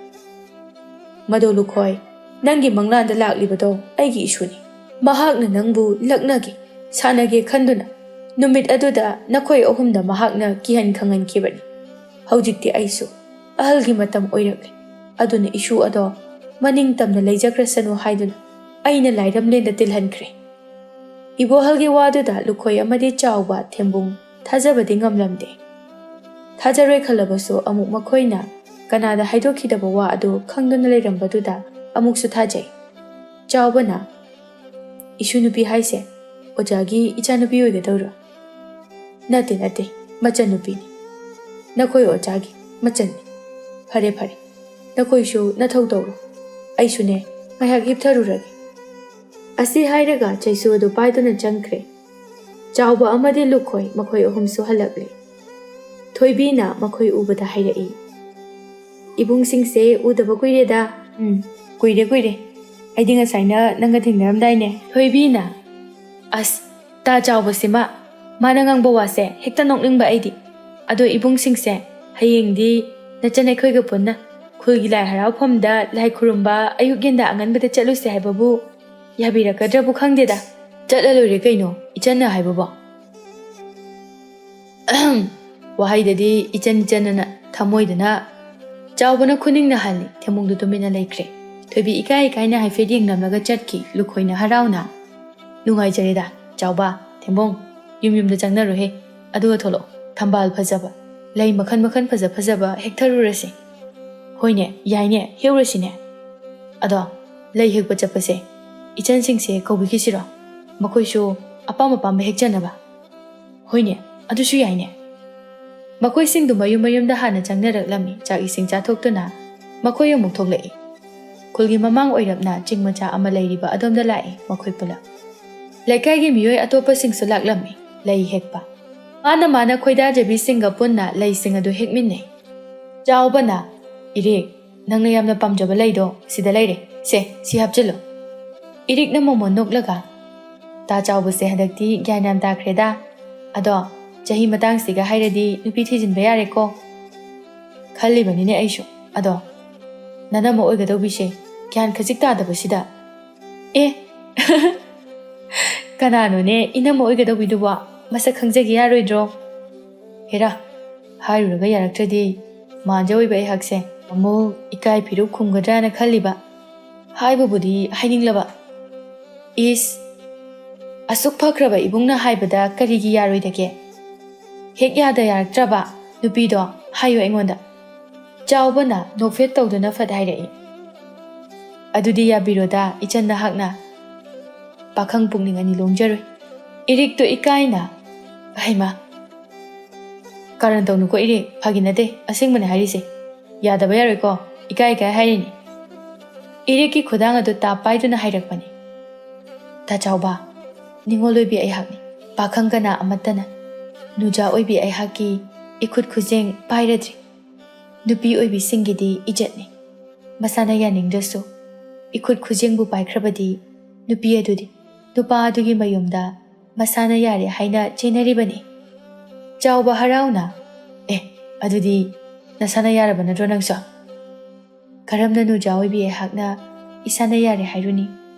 ꯃꯗꯣ ꯂꯨꯈꯣꯏ, ꯅꯪꯒꯤ ꯃꯪꯂꯥꯟꯗ ꯂꯥꯛꯂꯤꯕꯗꯣ ꯑꯩꯒꯤ ꯏꯁꯨꯅꯤ꯫ ꯃꯍꯥꯛꯅ ꯅꯪꯕꯨ ꯂꯛꯅꯒꯦ, ꯁꯥꯟꯅꯒꯦ ꯈꯟꯗꯨꯅ ꯅꯨꯃꯤꯠ ꯑꯗꯨꯗ ꯅꯈꯣꯏ ꯑꯍꯨꯝꯗ ꯃꯍꯥꯛꯅ ꯀꯤꯍꯟ ꯈꯪꯍꯟꯈꯤꯕꯅꯤ꯫ ꯍꯧꯖꯤꯛꯇꯤ ꯑꯩꯁꯨ ꯑꯍꯜꯒꯤ ꯃꯇꯝ ꯑꯣꯏꯔꯛꯂꯦ꯫ ꯑꯗꯨꯅ ꯏꯁꯨ ꯑꯗꯣ ꯃꯅꯤꯡ ꯇꯝꯅ ꯂꯩꯖꯈ꯭ꯔꯁꯅꯨ ꯍꯥꯏꯗꯨꯅ ꯑꯩꯅ ꯂꯥꯏꯔꯝꯂꯦꯟꯗ ꯇꯤꯜꯍꯟꯈ꯭ꯔꯦ꯫ ꯏꯕꯣꯍꯜꯒꯤ ꯋꯥꯗꯨꯗ ꯂꯨꯈꯣꯏ ꯑꯃꯗꯤ ꯆꯥꯎꯕ ꯊꯦꯝꯕꯨꯡ ꯊꯥꯖꯕꯗꯤ ꯉꯝꯂꯝꯗꯦ꯫ ꯊꯥꯖꯔꯣꯏ ꯈꯜꯂꯕꯁꯨ ꯑꯃꯨꯛ ꯃꯈꯣꯏꯅ ꯀꯅꯥꯗ ꯍꯥꯏꯗꯣꯛꯈꯤꯗꯕ ꯋꯥ ꯑꯗꯨ ꯈꯪꯗꯨꯅ ꯂꯩꯔꯝꯕꯗꯨꯗ ꯑꯃꯨꯛꯁꯨ ꯊꯥꯖꯩ꯫ ꯆꯥꯎꯕꯅ, "ꯏꯁꯨ ꯅꯨꯄꯤ ꯍꯥꯏꯁꯦ ꯑꯣꯖꯥꯒꯤ ꯏꯆꯥꯅꯨꯄꯤ ꯑꯣꯏꯒꯗꯧꯔꯣ?" "ꯅꯠꯇꯦ, ꯅꯠꯇꯦ, ꯃꯆꯟꯅꯨꯄꯤꯅꯤ꯫ ꯅꯈꯣꯏ ꯑꯣꯖꯥꯒꯤ ꯃꯆꯟꯅꯤ꯫ ꯐꯔꯦ, ꯐꯔꯦ, ꯅꯈꯣꯏꯁꯨ ꯅꯊꯧ ꯇꯧꯔꯣ꯫ ꯑꯩꯁꯨꯅꯦ, ꯉꯥꯏꯍꯥꯛ ꯍꯤꯞꯊꯔꯨꯔꯒꯦ꯫" ꯑꯁꯤ ꯍꯥꯏꯔꯒ ꯆꯩꯁꯨ ꯑꯗꯨ ꯄꯥꯏꯗꯨꯅ ꯆꯪꯈ꯭ꯔꯦ꯫ ꯆꯥꯎꯕ ꯑꯃꯗꯤ ꯂꯨꯈꯣꯏ ꯃꯈꯣꯏ ꯑꯍꯨꯝꯁꯨ ꯍꯜꯂꯛꯂꯦ꯫ ꯊꯣꯏꯕꯤꯅ ꯃꯈꯣꯏ ꯎꯕꯗ ꯍꯥꯏꯔꯛꯏ, "ꯏꯕꯨꯡꯁꯤꯡꯁꯦ ꯎꯗꯕ ꯀꯨꯏꯔꯦꯗ꯫" "ꯎꯝ, ꯀꯨꯏꯔꯦ, ꯀꯨꯏꯔꯦ꯫ ꯑꯩꯗꯤ ꯉꯁꯥꯏꯅ ꯅꯪꯒ ꯊꯦꯡꯅꯔꯝꯗꯥꯏꯅꯦ꯫" ꯊꯣꯏꯕꯤꯅ, "ꯑꯁ, ꯇꯥ ꯆꯥꯎꯕꯁꯤꯃ, ꯃꯥꯅ ꯉꯥꯡꯕ ꯋꯥꯁꯦ ꯍꯦꯛꯇ ꯅꯣꯛꯅꯤꯡꯕ ꯑꯩꯗꯤ꯫ ꯑꯗꯣ ꯏꯕꯨꯡꯁꯤꯡꯁꯦ, ꯍꯌꯦꯡꯗꯤ ꯅꯆꯟ ꯑꯩꯈꯣꯏꯒ ꯄꯨꯟꯅ ꯈꯨꯜꯒꯤ ꯂꯥꯏ ꯍꯔꯥꯎꯐꯝꯗ ꯂꯥꯏ ꯈꯨꯔꯨꯝꯕ ꯑꯌꯨꯛ ꯌꯦꯟꯗ ꯑꯉꯟꯕꯗ ꯆꯠꯂꯨꯁꯦ ꯍꯥꯏꯕꯕꯨ ꯌꯥꯕꯤꯔꯛꯀꯗ꯭ꯔꯕꯨ ꯈꯪꯗꯦꯗ꯫" "ꯆꯠꯂ ꯂꯣꯏꯔꯦ ꯀꯩꯅꯣ, ꯏꯆꯟꯅ ꯍꯥꯏꯕꯕꯣ꯫" ꯋꯥꯍꯩꯗꯗꯤ ꯏꯆꯟ ꯏꯆꯟ ꯑꯅ ꯊꯃꯣꯏꯗꯅ ꯆꯥꯎꯕꯅ ꯈꯨꯅꯤꯡꯅ ꯍꯜꯂꯤ꯫ ꯊꯦꯝꯕꯨꯡꯗꯨ ꯇꯨꯃꯤꯟꯅ ꯂꯩꯈ꯭ꯔꯦ꯫ ꯊꯣꯏꯕꯤ ꯏꯀꯥꯏ ꯏꯀꯥꯏꯅ ꯍꯥꯏꯐꯦꯠ ꯌꯦꯡꯂꯝꯂꯒ ꯆꯠꯈꯤ꯫ ꯂꯨꯈꯣꯏꯅ ꯍꯔꯥꯎꯅ, "ꯅꯨꯡꯉꯥꯏꯖꯔꯦꯗ, ꯆꯥꯎꯕ, ꯊꯦꯝꯕꯨꯡ, ꯌꯨꯝ ꯌꯨꯝꯗ ꯆꯪꯅꯔꯨꯍꯦ꯫ ꯑꯗꯨꯒ ꯊꯣꯛꯂꯛꯑꯣ, ꯊꯝꯕꯥꯜ ꯐꯖꯕ, ꯂꯩ ꯃꯈꯜ ꯃꯈꯜ ꯐꯖ ꯐꯖꯕ ꯍꯦꯛꯊꯔꯨꯔꯁꯦ꯫" "ꯍꯣꯏꯅꯦ, ꯌꯥꯏꯅꯦ, ꯍꯦꯛꯎꯔꯁꯤꯅꯦ꯫ ꯑꯗꯣ, ꯂꯩ ꯍꯦꯛꯄ ꯆꯠꯄꯁꯦ ꯏꯆꯟꯁꯤꯡꯁꯦ ꯀꯧꯕꯤꯈꯤꯁꯤꯔꯣ? ꯃꯈꯣꯏꯁꯨ ꯑꯄꯥꯝ ꯑꯄꯥꯝꯕ ꯍꯦꯛꯆꯅꯕ꯫" "ꯍꯣꯏꯅꯦ, ꯑꯗꯨꯁꯨ ꯌꯥꯏꯅꯦ꯫" ꯃꯈꯣꯏꯁꯤꯡꯗꯨ ꯃꯌꯨꯝ ꯃꯌꯨꯝꯗ ꯍꯥꯟꯅ ꯆꯪꯅꯔꯛꯂꯝꯃꯤ꯫ ꯆꯥꯛ ꯏꯁꯤꯡ ꯆꯥꯊꯣꯛꯇꯨꯅ ꯃꯈꯣꯏ ꯑꯃꯨꯛ ꯊꯣꯛꯂꯛꯏ꯫ ꯈꯨꯜꯒꯤ ꯃꯃꯥꯡ ꯑꯣꯏꯔꯞꯅ ꯆꯤꯡ ꯃꯆꯥ ꯑꯃ ꯂꯩꯔꯤꯕ ꯑꯗꯣꯝꯗ ꯂꯥꯛꯏ ꯃꯈꯣꯏ ꯄꯨꯂꯞ꯫ ꯂꯩꯀꯥꯏꯒꯤ ꯃꯤꯑꯣꯏ ꯑꯇꯣꯞꯄꯁꯤꯡꯁꯨ ꯂꯥꯛꯂꯝꯃꯤ ꯂꯩ ꯍꯦꯛꯄ꯫ ꯃꯥꯅ ꯃꯥꯅ ꯈꯣꯏꯗꯥꯖꯕꯤꯁꯤꯡꯒ ꯄꯨꯟꯅ ꯂꯩꯁꯤꯡ ꯑꯗꯨ ꯍꯦꯛꯃꯤꯟꯅꯩ꯫ ꯆꯥꯎꯕꯅ, "ꯏꯔꯦ, ꯅꯪꯅ ꯌꯥꯝꯅ ꯄꯥꯝꯖꯕ ꯂꯩꯗꯣ ꯁꯤꯗ ꯂꯩꯔꯦ꯫ ꯁꯦ, ꯁꯤ ꯍꯥꯞꯆꯤꯜꯂꯨ꯫" ꯏꯔꯤꯛꯅ ꯃꯣꯃꯣꯟ ꯅꯣꯛꯂꯒ, "ꯇꯥ ꯆꯥꯎꯕꯁꯦ ꯍꯟꯗꯛꯇꯤ ꯒ꯭ꯌꯥꯟ ꯌꯥꯝ ꯇꯥꯈ꯭ꯔꯦꯗ꯫ ꯑꯗꯣ, ꯆꯍꯤ ꯃꯇꯥꯡꯁꯤꯒ ꯍꯥꯏꯔꯗꯤ ꯅꯨꯄꯤ ꯊꯤꯖꯤꯟꯕ ꯌꯥꯔꯦꯀꯣ꯫ ꯈꯜꯂꯤꯕꯅꯤꯅꯦ ꯑꯩꯁꯨ꯫ ꯑꯗꯣ ꯅꯅꯝꯃ ꯑꯣꯏꯒꯗꯧꯕꯤꯁꯦ ꯒ꯭ꯌꯥꯟ ꯈꯖꯤꯛ ꯇꯥꯗꯕꯁꯤꯗ꯫ ꯑꯦ, ꯀꯅꯥꯅꯣꯅꯦ ꯏꯅꯝꯃ ꯑꯣꯏꯒꯗꯧꯕꯤꯗꯨꯕꯣ? ꯃꯁꯛ ꯈꯪꯖꯒꯦ ꯌꯥꯔꯣꯏꯗ꯭ꯔꯣ? ꯍꯦꯔꯥ, ꯍꯥꯏꯔꯨꯔꯒ ꯌꯥꯔꯛꯇ꯭ꯔꯗꯤ ꯃꯥꯟꯖ ꯑꯣꯏꯕ ꯑꯩꯍꯥꯛꯁꯦ ꯑꯃꯨꯛ ꯏꯀꯥꯏ ꯐꯤꯔꯨꯛ ꯈꯨꯝꯒꯗ꯭ꯔꯥꯅ ꯈꯜꯂꯤꯕ꯫ ꯍꯥꯏꯕꯕꯨꯗꯤ ꯍꯥꯏꯅꯤꯡꯂꯕ꯫ ꯏꯁ, ꯑꯁꯨꯛ ꯐꯈ꯭ꯔꯕ ꯏꯕꯨꯡꯅ ꯍꯥꯏꯕꯗ ꯀꯔꯤꯒꯤ ꯌꯥꯔꯣꯏꯗꯒꯦ? ꯍꯦꯛ ꯌꯥꯗ ꯌꯥꯔꯛꯇ꯭ꯔꯕ ꯅꯨꯄꯤꯗꯣ ꯍꯥꯏꯌꯨ ꯑꯩꯉꯣꯟꯗ꯫ ꯆꯥꯎꯕꯅ ꯅꯣꯛꯐꯦꯠ ꯇꯧꯗꯨꯅ ꯐꯠ ꯍꯥꯏꯔꯛꯏ꯫ ꯑꯗꯨꯗꯤ ꯌꯥꯕꯤꯔꯣꯗ ꯏꯆꯟ ꯅꯍꯥꯛꯅ꯫ ꯄꯥꯈꯪ ꯄꯨꯛꯅꯤꯡ ꯑꯅꯤ ꯂꯣꯡꯖꯔꯣꯏ꯫ ꯏꯔꯤꯛꯇꯣ ꯏꯀꯥꯏꯅ꯫ ꯍꯩꯃꯥ, ꯀꯔꯟ ꯇꯧꯅꯨꯀꯣ ꯏꯔꯤꯛ, ꯐꯥꯒꯤ ꯅꯠꯇꯦ, ꯑꯁꯦꯡꯕꯅꯦ ꯍꯥꯏꯔꯤꯁꯦ꯫ ꯌꯥꯗꯕ ꯌꯥꯔꯣꯏꯀꯣ, ꯏꯀꯥꯏ ꯏꯀꯥꯏ ꯍꯥꯏꯔꯤꯅꯤ꯫ ꯏꯔꯤꯛꯀꯤ ꯈꯨꯗꯥꯡ ꯑꯗꯨ ꯇꯥꯞ ꯄꯥꯏꯗꯨꯅ ꯍꯥꯏꯔꯛꯄꯅꯤ꯫ ꯇꯥ ꯆꯥꯎꯕ, ꯅꯤꯉꯣꯜ ꯑꯣꯏꯕꯤ ꯑꯩꯍꯥꯛꯅꯤ, ꯄꯥꯈꯪ ꯀꯅꯥ ꯑꯃꯠꯇꯅ ꯅꯨꯖꯥ ꯑꯣꯏꯕꯤ ꯑꯩꯍꯥꯛꯀꯤ ꯏꯈꯨꯠ ꯈꯨꯖꯦꯡ ꯄꯥꯏꯔꯗ꯭ꯔꯤ꯫ ꯅꯨꯄꯤ ꯑꯣꯏꯕꯤꯁꯤꯡꯒꯤꯗꯤ ꯏꯖꯠꯅꯤ꯫ ꯃꯁꯥꯅ ꯌꯥꯅꯤꯡꯗ꯭ꯔꯁꯨ ꯏꯈꯨꯠ ꯈꯨꯖꯦꯡꯕꯨ ꯄꯥꯏꯈ꯭ꯔꯕꯗꯤ ꯅꯨꯄꯤ ꯑꯗꯨꯗꯤ ꯅꯨꯄꯥ ꯑꯗꯨꯒꯤ ꯃꯌꯨꯝꯗ ꯃꯁꯥꯅ ꯌꯥꯔꯦ ꯍꯥꯏꯅ ꯆꯦꯟꯅꯔꯤꯕꯅꯤ꯫ ꯆꯥꯎꯕ ꯍꯔꯥꯎꯅ, "ꯑꯦ, ꯑꯗꯨꯗꯤ ꯅꯁꯥꯅ ꯌꯥꯔꯕ ꯅꯠꯇ꯭ꯔꯣ ꯅꯪꯁꯨ?" ꯀꯔꯝꯅ ꯅꯨꯖꯥ ꯑꯣꯏꯕꯤ ꯑꯩꯍꯥꯛꯅ ꯏꯁꯥꯅ ꯌꯥꯔꯦ ꯍꯥꯏꯔꯨꯅꯤ?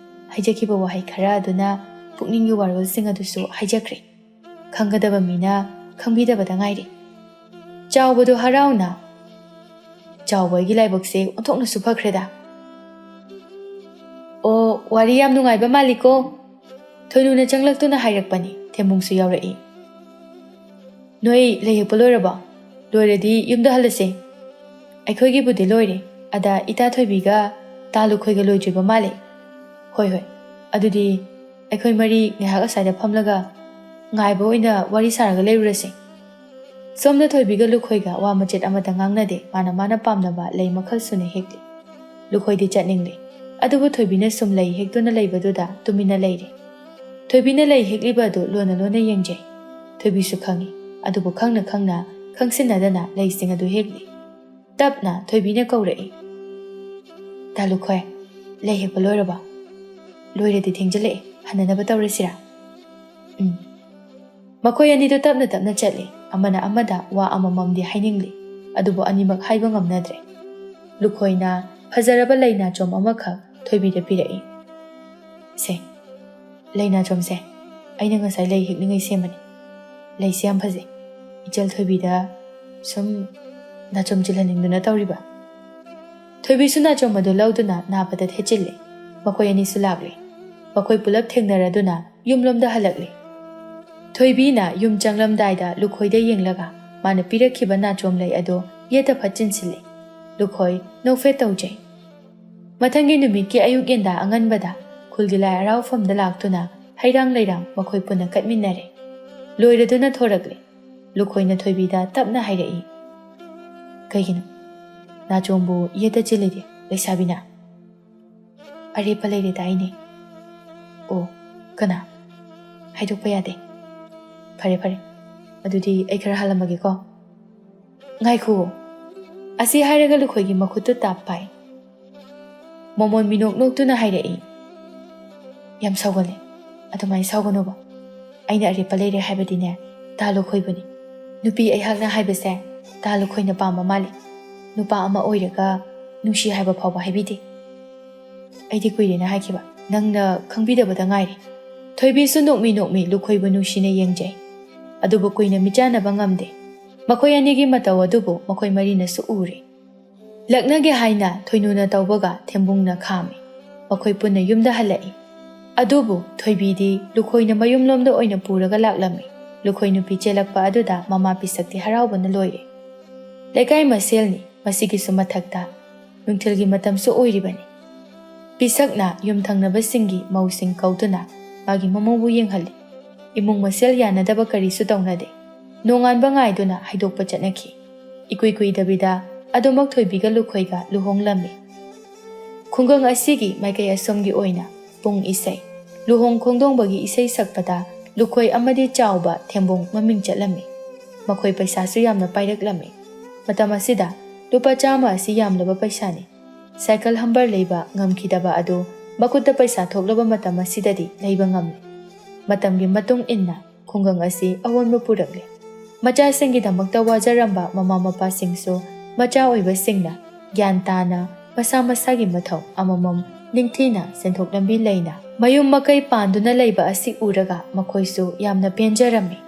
ꯍꯥꯏꯖꯈꯤꯕ ꯋꯥꯍꯩ ꯈꯔ ꯑꯗꯨꯅ ꯄꯨꯛꯅꯤꯡꯒꯤ ꯋꯥꯔꯣꯜꯁꯤꯡ ꯑꯗꯨꯁꯨ ꯍꯥꯏꯖꯈ꯭ꯔꯦ꯫ ꯈꯪꯒꯗꯕ ꯃꯤꯅ ꯈꯪꯕꯤꯗꯕꯗ ꯉꯥꯏꯔꯦ꯫ ꯆꯥꯎꯕꯗꯣ ꯍꯔꯥꯎꯅ, "ꯆꯥꯎꯕ ꯑꯩꯒꯤ ꯂꯥꯏꯕꯛꯁꯦ ꯑꯣꯟꯊꯣꯛꯅꯁꯨ ꯐꯈ꯭ꯔꯦꯗ꯫ ꯑꯣ, ꯋꯥꯔꯤ ꯌꯥꯝ ꯅꯨꯡꯉꯥꯏꯕ ꯃꯥꯜꯂꯤꯀꯣ?" ꯊꯣꯏꯅꯨꯅ ꯆꯪꯂꯛꯇꯨꯅ ꯍꯥꯏꯔꯛꯄꯅꯤ꯫ ꯊꯦꯝꯕꯨꯡꯁꯨ ꯌꯥꯎꯔꯛꯏ꯫ "ꯅꯣꯏ ꯂꯩ ꯍꯦꯛꯄ ꯂꯣꯏꯔꯕꯣ? ꯂꯣꯏꯔꯗꯤ ꯌꯨꯝꯗ ꯍꯜꯂꯁꯦ꯫ ꯑꯩꯈꯣꯏꯒꯤꯕꯨꯗꯤ ꯂꯣꯏꯔꯦ꯫ ꯑꯗ ꯏꯇꯥ ꯊꯣꯏꯕꯤꯒ ꯇꯥ ꯂꯨꯈꯣꯏꯒ ꯂꯣꯏꯗ꯭ꯔꯤꯕ ꯃꯥꯜꯂꯦ꯫ ꯍꯣꯏ, ꯍꯣꯏ꯫ ꯑꯗꯨꯗꯤ ꯑꯩꯈꯣꯏ ꯃꯔꯤ ꯉꯥꯏꯍꯥꯛ ꯑꯁ꯭ꯋꯥꯏꯗ ꯐꯝꯂꯒ ꯉꯥꯏꯕ ꯑꯣꯏꯅ ꯋꯥꯔꯤ ꯁꯥꯔꯒ ꯂꯩꯔꯨꯔꯁꯦ꯫" ꯁꯣꯝꯗ ꯊꯣꯏꯕꯤꯒ ꯂꯨꯈꯣꯏꯒ ꯋꯥ ꯃꯆꯦꯠ ꯑꯃꯠꯇ ꯉꯥꯡꯅꯗꯦ꯫ ꯃꯥꯅ ꯃꯥꯅ ꯄꯥꯝꯅꯕ ꯂꯩ ꯃꯈꯜ ꯁꯨꯅ ꯍꯦꯛꯂꯤ꯫ ꯂꯨꯈꯣꯏꯗꯤ ꯆꯠꯅꯤꯡꯂꯦ꯫ ꯑꯗꯨꯕꯨ ꯊꯣꯏꯕꯤꯅ ꯁꯨꯝ ꯂꯩ ꯍꯦꯛꯇꯨꯅ ꯂꯩꯕꯗꯨꯗ ꯇꯨꯃꯤꯟꯅ ꯂꯩꯔꯦ꯫ ꯊꯣꯏꯕꯤꯅ ꯂꯩ ꯍꯦꯛꯂꯤꯕ ꯑꯗꯨ ꯂꯣꯟꯅ ꯂꯣꯟꯅ ꯌꯦꯡꯖꯩ꯫ ꯊꯣꯏꯕꯤꯁꯨ ꯈꯪꯏ꯫ ꯑꯗꯨꯕꯨ ꯈꯪꯅ ꯈꯪꯅ ꯈꯪꯁꯤꯟꯅꯗꯅ ꯂꯩꯁꯤꯡ ꯑꯗꯨ ꯍꯦꯛꯂꯤ꯫ ꯇꯞꯅ ꯊꯣꯏꯕꯤꯅ ꯀꯧꯔꯛꯏ, "ꯇꯥ ꯂꯨꯈꯣꯏ, ꯂꯩ ꯍꯦꯛꯄ ꯂꯣꯏꯔꯕꯣ? ꯂꯣꯏꯔꯗꯤ ꯊꯦꯡꯖꯤꯜꯂꯛꯑꯦ, ꯍꯟꯅꯅꯕ ꯇꯧꯔꯁꯤꯔꯥ?" "ꯎꯝ, ꯃꯈꯣꯏ ꯑꯅꯤꯗꯨ ꯇꯞꯅ ꯇꯞꯅ ꯆꯠꯂꯤ꯫ ꯑꯃꯅ ꯑꯃꯗ ꯋꯥ ꯑꯃꯃꯝꯗꯤ ꯍꯥꯏꯅꯤꯡꯂꯤ, ꯑꯗꯨꯕꯨ ꯑꯅꯤꯃꯛ ꯍꯥꯏꯕ ꯉꯝꯅꯗ꯭ꯔꯦ꯫ ꯂꯨꯈꯣꯏꯅ ꯐꯖꯔꯕ ꯂꯩꯅꯥꯆꯣꯝ ꯑꯃꯈꯛ ꯊꯣꯏꯕꯤꯗ ꯄꯤꯔꯛꯏ꯫ "ꯁꯦ, ꯂꯩꯅꯥꯆꯣꯝꯁꯦ, ꯑꯩꯅ ꯉꯁꯥꯏ ꯂꯩ ꯍꯦꯛꯅꯤꯡꯉꯩ ꯁꯦꯝꯕꯅꯤ꯫ ꯂꯩꯁꯦ ꯌꯥꯝ ꯐꯖꯩ꯫ ꯏꯆꯜ ꯊꯣꯏꯕꯤꯗ ꯁꯨꯝ ꯅꯥꯆꯣꯝ ꯆꯤꯜꯍꯟꯅꯤꯡꯗꯨꯅ ꯇꯧꯔꯤꯕ?" ꯊꯣꯏꯕꯤꯁꯨ ꯅꯥꯆꯣꯝ ꯑꯗꯨ ꯂꯧꯗꯨꯅ ꯅꯥꯕꯗ ꯊꯦꯠꯆꯤꯜꯂꯤ꯫ ꯃꯈꯣꯏ ꯑꯅꯤꯁꯨ ꯂꯥꯛꯂꯤ꯫ ꯃꯈꯣꯏ ꯄꯨꯂꯞ ꯊꯦꯡꯅꯔꯗꯨꯅ ꯌꯨꯝꯂꯣꯝꯗ ꯍꯜꯂꯛꯂꯤ꯫ ꯊꯣꯏꯕꯤꯅ ꯌꯨꯝ ꯆꯪꯂꯝꯗꯥꯏꯗ ꯂꯨꯈꯣꯏꯗ ꯌꯦꯡꯂꯒ ꯃꯥꯅ ꯄꯤꯔꯛꯈꯤꯕ ꯅꯥꯆꯣꯝ ꯂꯩ ꯑꯗꯨ ꯌꯦꯠꯇ ꯐꯠ ꯆꯤꯟꯁꯤꯜꯂꯤ꯫ ꯂꯨꯈꯣꯏ ꯅꯣꯛꯐꯦꯠ ꯇꯧꯖꯩ꯫ ꯃꯊꯪꯒꯤ ꯅꯨꯃꯤꯠꯀꯤ ꯑꯌꯨꯛ ꯉꯟꯇꯥ ꯑꯉꯟꯕꯗ ꯈꯨꯜꯒꯤ ꯂꯥꯏ ꯍꯔꯥꯎꯐꯝꯗ ꯂꯥꯛꯇꯨꯅ ꯍꯩꯔꯥꯡ ꯂꯩꯔꯥꯡ ꯃꯈꯣꯏ ꯄꯨꯟꯅ ꯀꯠꯃꯤꯟꯅꯔꯦ꯫ ꯂꯣꯏꯔꯗꯨꯅ ꯊꯣꯔꯛꯂꯦ꯫ ꯂꯨꯈꯣꯏꯅ ꯊꯣꯏꯕꯤꯗ ꯇꯞꯅ ꯍꯥꯏꯔꯛꯏ, "ꯀꯩꯒꯤꯅꯣ? ꯅꯥꯆꯣꯝꯕꯨ ꯌꯦꯠꯇ ꯆꯤꯜꯂꯤꯗꯤ, ꯂꯩꯁꯥꯕꯤꯅ?" "ꯑꯔꯦꯞꯄ ꯂꯩꯔꯦꯗꯥꯏꯅꯦ?" "ꯑꯣ, ꯀꯅꯥ? ꯍꯥꯏꯗꯣꯛꯄ ꯌꯥꯗꯦ꯫ ꯐꯔꯦ, ꯐꯔꯦ꯫ ꯑꯗꯨꯗꯤ ꯑꯩ ꯈꯔ ꯍꯥꯜꯂꯝꯃꯒꯦꯀꯣ꯫" "ꯉꯥꯏꯈꯨꯑꯣ꯫" ꯑꯁꯤ ꯍꯥꯏꯔꯒ ꯂꯨꯈꯣꯏꯒꯤ ꯃꯈꯨꯠꯇꯨ ꯇꯥꯞ ꯄꯥꯏ꯫ ꯃꯃꯣꯟ ꯃꯤꯅꯣꯛ ꯅꯣꯛꯇꯨꯅ ꯍꯥꯏꯔꯛꯏ, "ꯌꯥꯝ ꯁꯥꯎꯒꯜꯂꯦ꯫ ꯑꯗꯨꯃꯥꯏꯅ ꯁꯥꯎꯒꯅꯣꯕ꯫ ꯑꯩꯅ ꯑꯔꯦꯞꯄ ꯂꯩꯔꯦ ꯍꯥꯏꯕꯗꯤꯅꯦ, ꯇꯥ ꯂꯨꯈꯣꯏꯕꯨꯅꯤ꯫ ꯅꯨꯄꯤ ꯑꯩꯍꯥꯛꯅ ꯍꯥꯏꯕꯁꯦ ꯇꯥ ꯂꯨꯈꯣꯏꯅ ꯄꯥꯝꯕ ꯃꯥꯜꯂꯤ꯫ ꯅꯨꯄꯥ ꯑꯃ ꯑꯣꯏꯔꯒ ꯅꯨꯡꯁꯤ ꯍꯥꯏꯕ ꯐꯥꯎꯕ ꯍꯥꯏꯕꯤꯗꯦ꯫ ꯑꯩꯗꯤ ꯀꯨꯏꯔꯦꯅ ꯍꯥꯏꯈꯤꯕ, ꯅꯪꯅ ꯈꯪꯕꯤꯗꯕꯗ ꯉꯥꯏꯔꯦ꯫" ꯊꯣꯏꯕꯤꯁꯨ ꯅꯣꯛꯃꯤ ꯅꯣꯛꯃꯤ ꯂꯨꯈꯣꯏꯕꯨ ꯅꯨꯡꯁꯤꯅ ꯌꯦꯡꯖꯩ꯫ ꯑꯗꯨꯕꯨ ꯀꯨꯏꯅ ꯃꯤꯆꯥꯟꯅꯕ ꯉꯝꯗꯦ꯫ ꯃꯈꯣꯏ ꯑꯅꯤꯒꯤ ꯃꯇꯧ ꯑꯗꯨꯕꯨ ꯃꯈꯣꯏ ꯃꯔꯤꯅꯁꯨ ꯎꯔꯦ꯫ ꯂꯛꯅꯒꯦ ꯍꯥꯏꯅ ꯊꯣꯏꯅꯨꯅ ꯇꯧꯕꯒ ꯊꯦꯝꯕꯨꯡꯅ ꯈꯥꯝꯃꯤ꯫ ꯃꯈꯣꯏ ꯄꯨꯟꯅ ꯌꯨꯝꯗ ꯍꯜꯂꯛꯏ꯫ ꯑꯗꯨꯕꯨ ꯊꯣꯏꯕꯤꯗꯤ ꯂꯨꯈꯣꯏꯅ ꯃꯌꯨꯝꯂꯣꯝꯗ ꯑꯣꯏꯅ ꯄꯨꯔꯒ ꯂꯥꯛꯂꯝꯃꯤ꯫ ꯂꯨꯈꯣꯏ ꯅꯨꯄꯤ ꯆꯦꯜꯂꯛꯄ ꯑꯗꯨꯗ ꯃꯃꯥ ꯄꯤꯁꯛꯇꯤ ꯍꯔꯥꯎꯕꯅ ꯂꯣꯏꯔꯦ꯫ ꯂꯩꯀꯥꯏ ꯃꯁꯦꯜꯅꯤ, ꯃꯁꯤꯒꯤꯁꯨ ꯃꯊꯛꯇ ꯅꯨꯡꯊꯤꯜꯒꯤ ꯃꯇꯝꯁꯨ ꯑꯣꯏꯔꯤꯕꯅꯤ꯫ ꯄꯤꯁꯛꯅ ꯌꯨꯝꯊꯪꯅꯕꯁꯤꯡꯒꯤ ꯃꯧꯁꯤꯡ ꯀꯧꯗꯨꯅ ꯃꯥꯒꯤ ꯃꯃꯧꯕꯨ ꯌꯦꯡꯍꯜꯂꯤ꯫ ꯏꯃꯨꯡ ꯃꯁꯦꯜ ꯌꯥꯅꯗꯕ ꯀꯔꯤꯁꯨ ꯇꯧꯅꯗꯦ꯫ ꯅꯣꯡꯉꯥꯟꯕ ꯉꯥꯏꯗꯨꯅ ꯍꯥꯏꯗꯣꯛꯄ ꯆꯠꯅꯈꯤ꯫ ꯏꯀꯨꯏ ꯀꯨꯏꯗꯕꯤꯗ ꯑꯗꯨꯃꯛ ꯊꯣꯏꯕꯤꯒ ꯂꯨꯈꯣꯏꯒ ꯂꯨꯍꯣꯡꯂꯝꯃꯤ꯫ ꯈꯨꯡꯒꯪ ꯑꯁꯤꯒꯤ ꯃꯥꯏꯀꯩ ꯑꯁꯣꯝꯒꯤ ꯑꯣꯏꯅ ꯄꯨꯡ ꯏꯁꯩ, ꯂꯨꯍꯣꯡ ꯈꯣꯡꯗꯣꯡꯕꯒꯤ ꯏꯁꯩ ꯁꯛꯄꯗ ꯂꯨꯈꯣꯏ ꯑꯃꯗꯤ ꯆꯥꯎꯕ ꯊꯦꯝꯕꯣꯡ ꯃꯃꯤꯡ ꯆꯠꯂꯝꯃꯤ꯫ ꯃꯈꯣꯏ ꯄꯩꯁꯥꯁꯨ ꯌꯥꯝꯅ ꯄꯥꯏꯔꯛꯂꯝꯃꯤ꯫ ꯃꯇꯝ ꯑꯁꯤꯗ ꯂꯨꯄꯥ ꯆꯥꯝꯃ ꯑꯁꯤ ꯌꯥꯝꯂꯕ ꯄꯩꯁꯥꯅꯤ꯫ ꯁꯥꯏꯀꯜ ꯍꯝꯕꯔ ꯂꯩꯕ ꯉꯝꯈꯤꯗꯕ ꯑꯗꯨ ꯃꯈꯨꯠꯇ ꯄꯩꯁꯥ ꯊꯣꯛꯂꯕ ꯃꯇꯝ ꯑꯁꯤꯗꯗꯤ ꯂꯩꯕ ꯉꯝꯂꯦ꯫ ꯃꯇꯝꯒꯤ ꯃꯇꯨꯡ ꯏꯟꯅ ꯈꯨꯡꯒꯪ ꯑꯁꯤ ꯑꯑꯣꯟꯕ ꯄꯨꯔꯛꯂꯦ꯫ ꯃꯆꯥꯁꯤꯡꯒꯤꯗꯃꯛꯇ ꯋꯥꯖꯔꯝꯕ ꯃꯃꯥ ꯃꯄꯥꯁꯤꯡꯁꯨ ꯃꯆꯥ ꯑꯣꯏꯕꯁꯤꯡꯅ ꯒ꯭ꯌꯥꯟ ꯇꯥꯅ ꯃꯁꯥ ꯃꯁꯥꯒꯤ ꯃꯊꯧ ꯑꯃꯃꯝ ꯅꯤꯡꯊꯤꯅ ꯁꯦꯟꯊꯣꯛ ꯂꯝꯕꯤ ꯂꯩꯅ ꯃꯌꯨꯝ ꯃꯀꯩ ꯄꯥꯟꯗꯨꯅ ꯂꯩꯕ ꯑꯁꯤ ꯎꯔꯒ ꯃꯈꯣꯏꯁꯨ ꯌꯥꯝꯅ ꯄꯦꯟꯖꯔꯝꯃꯤ꯫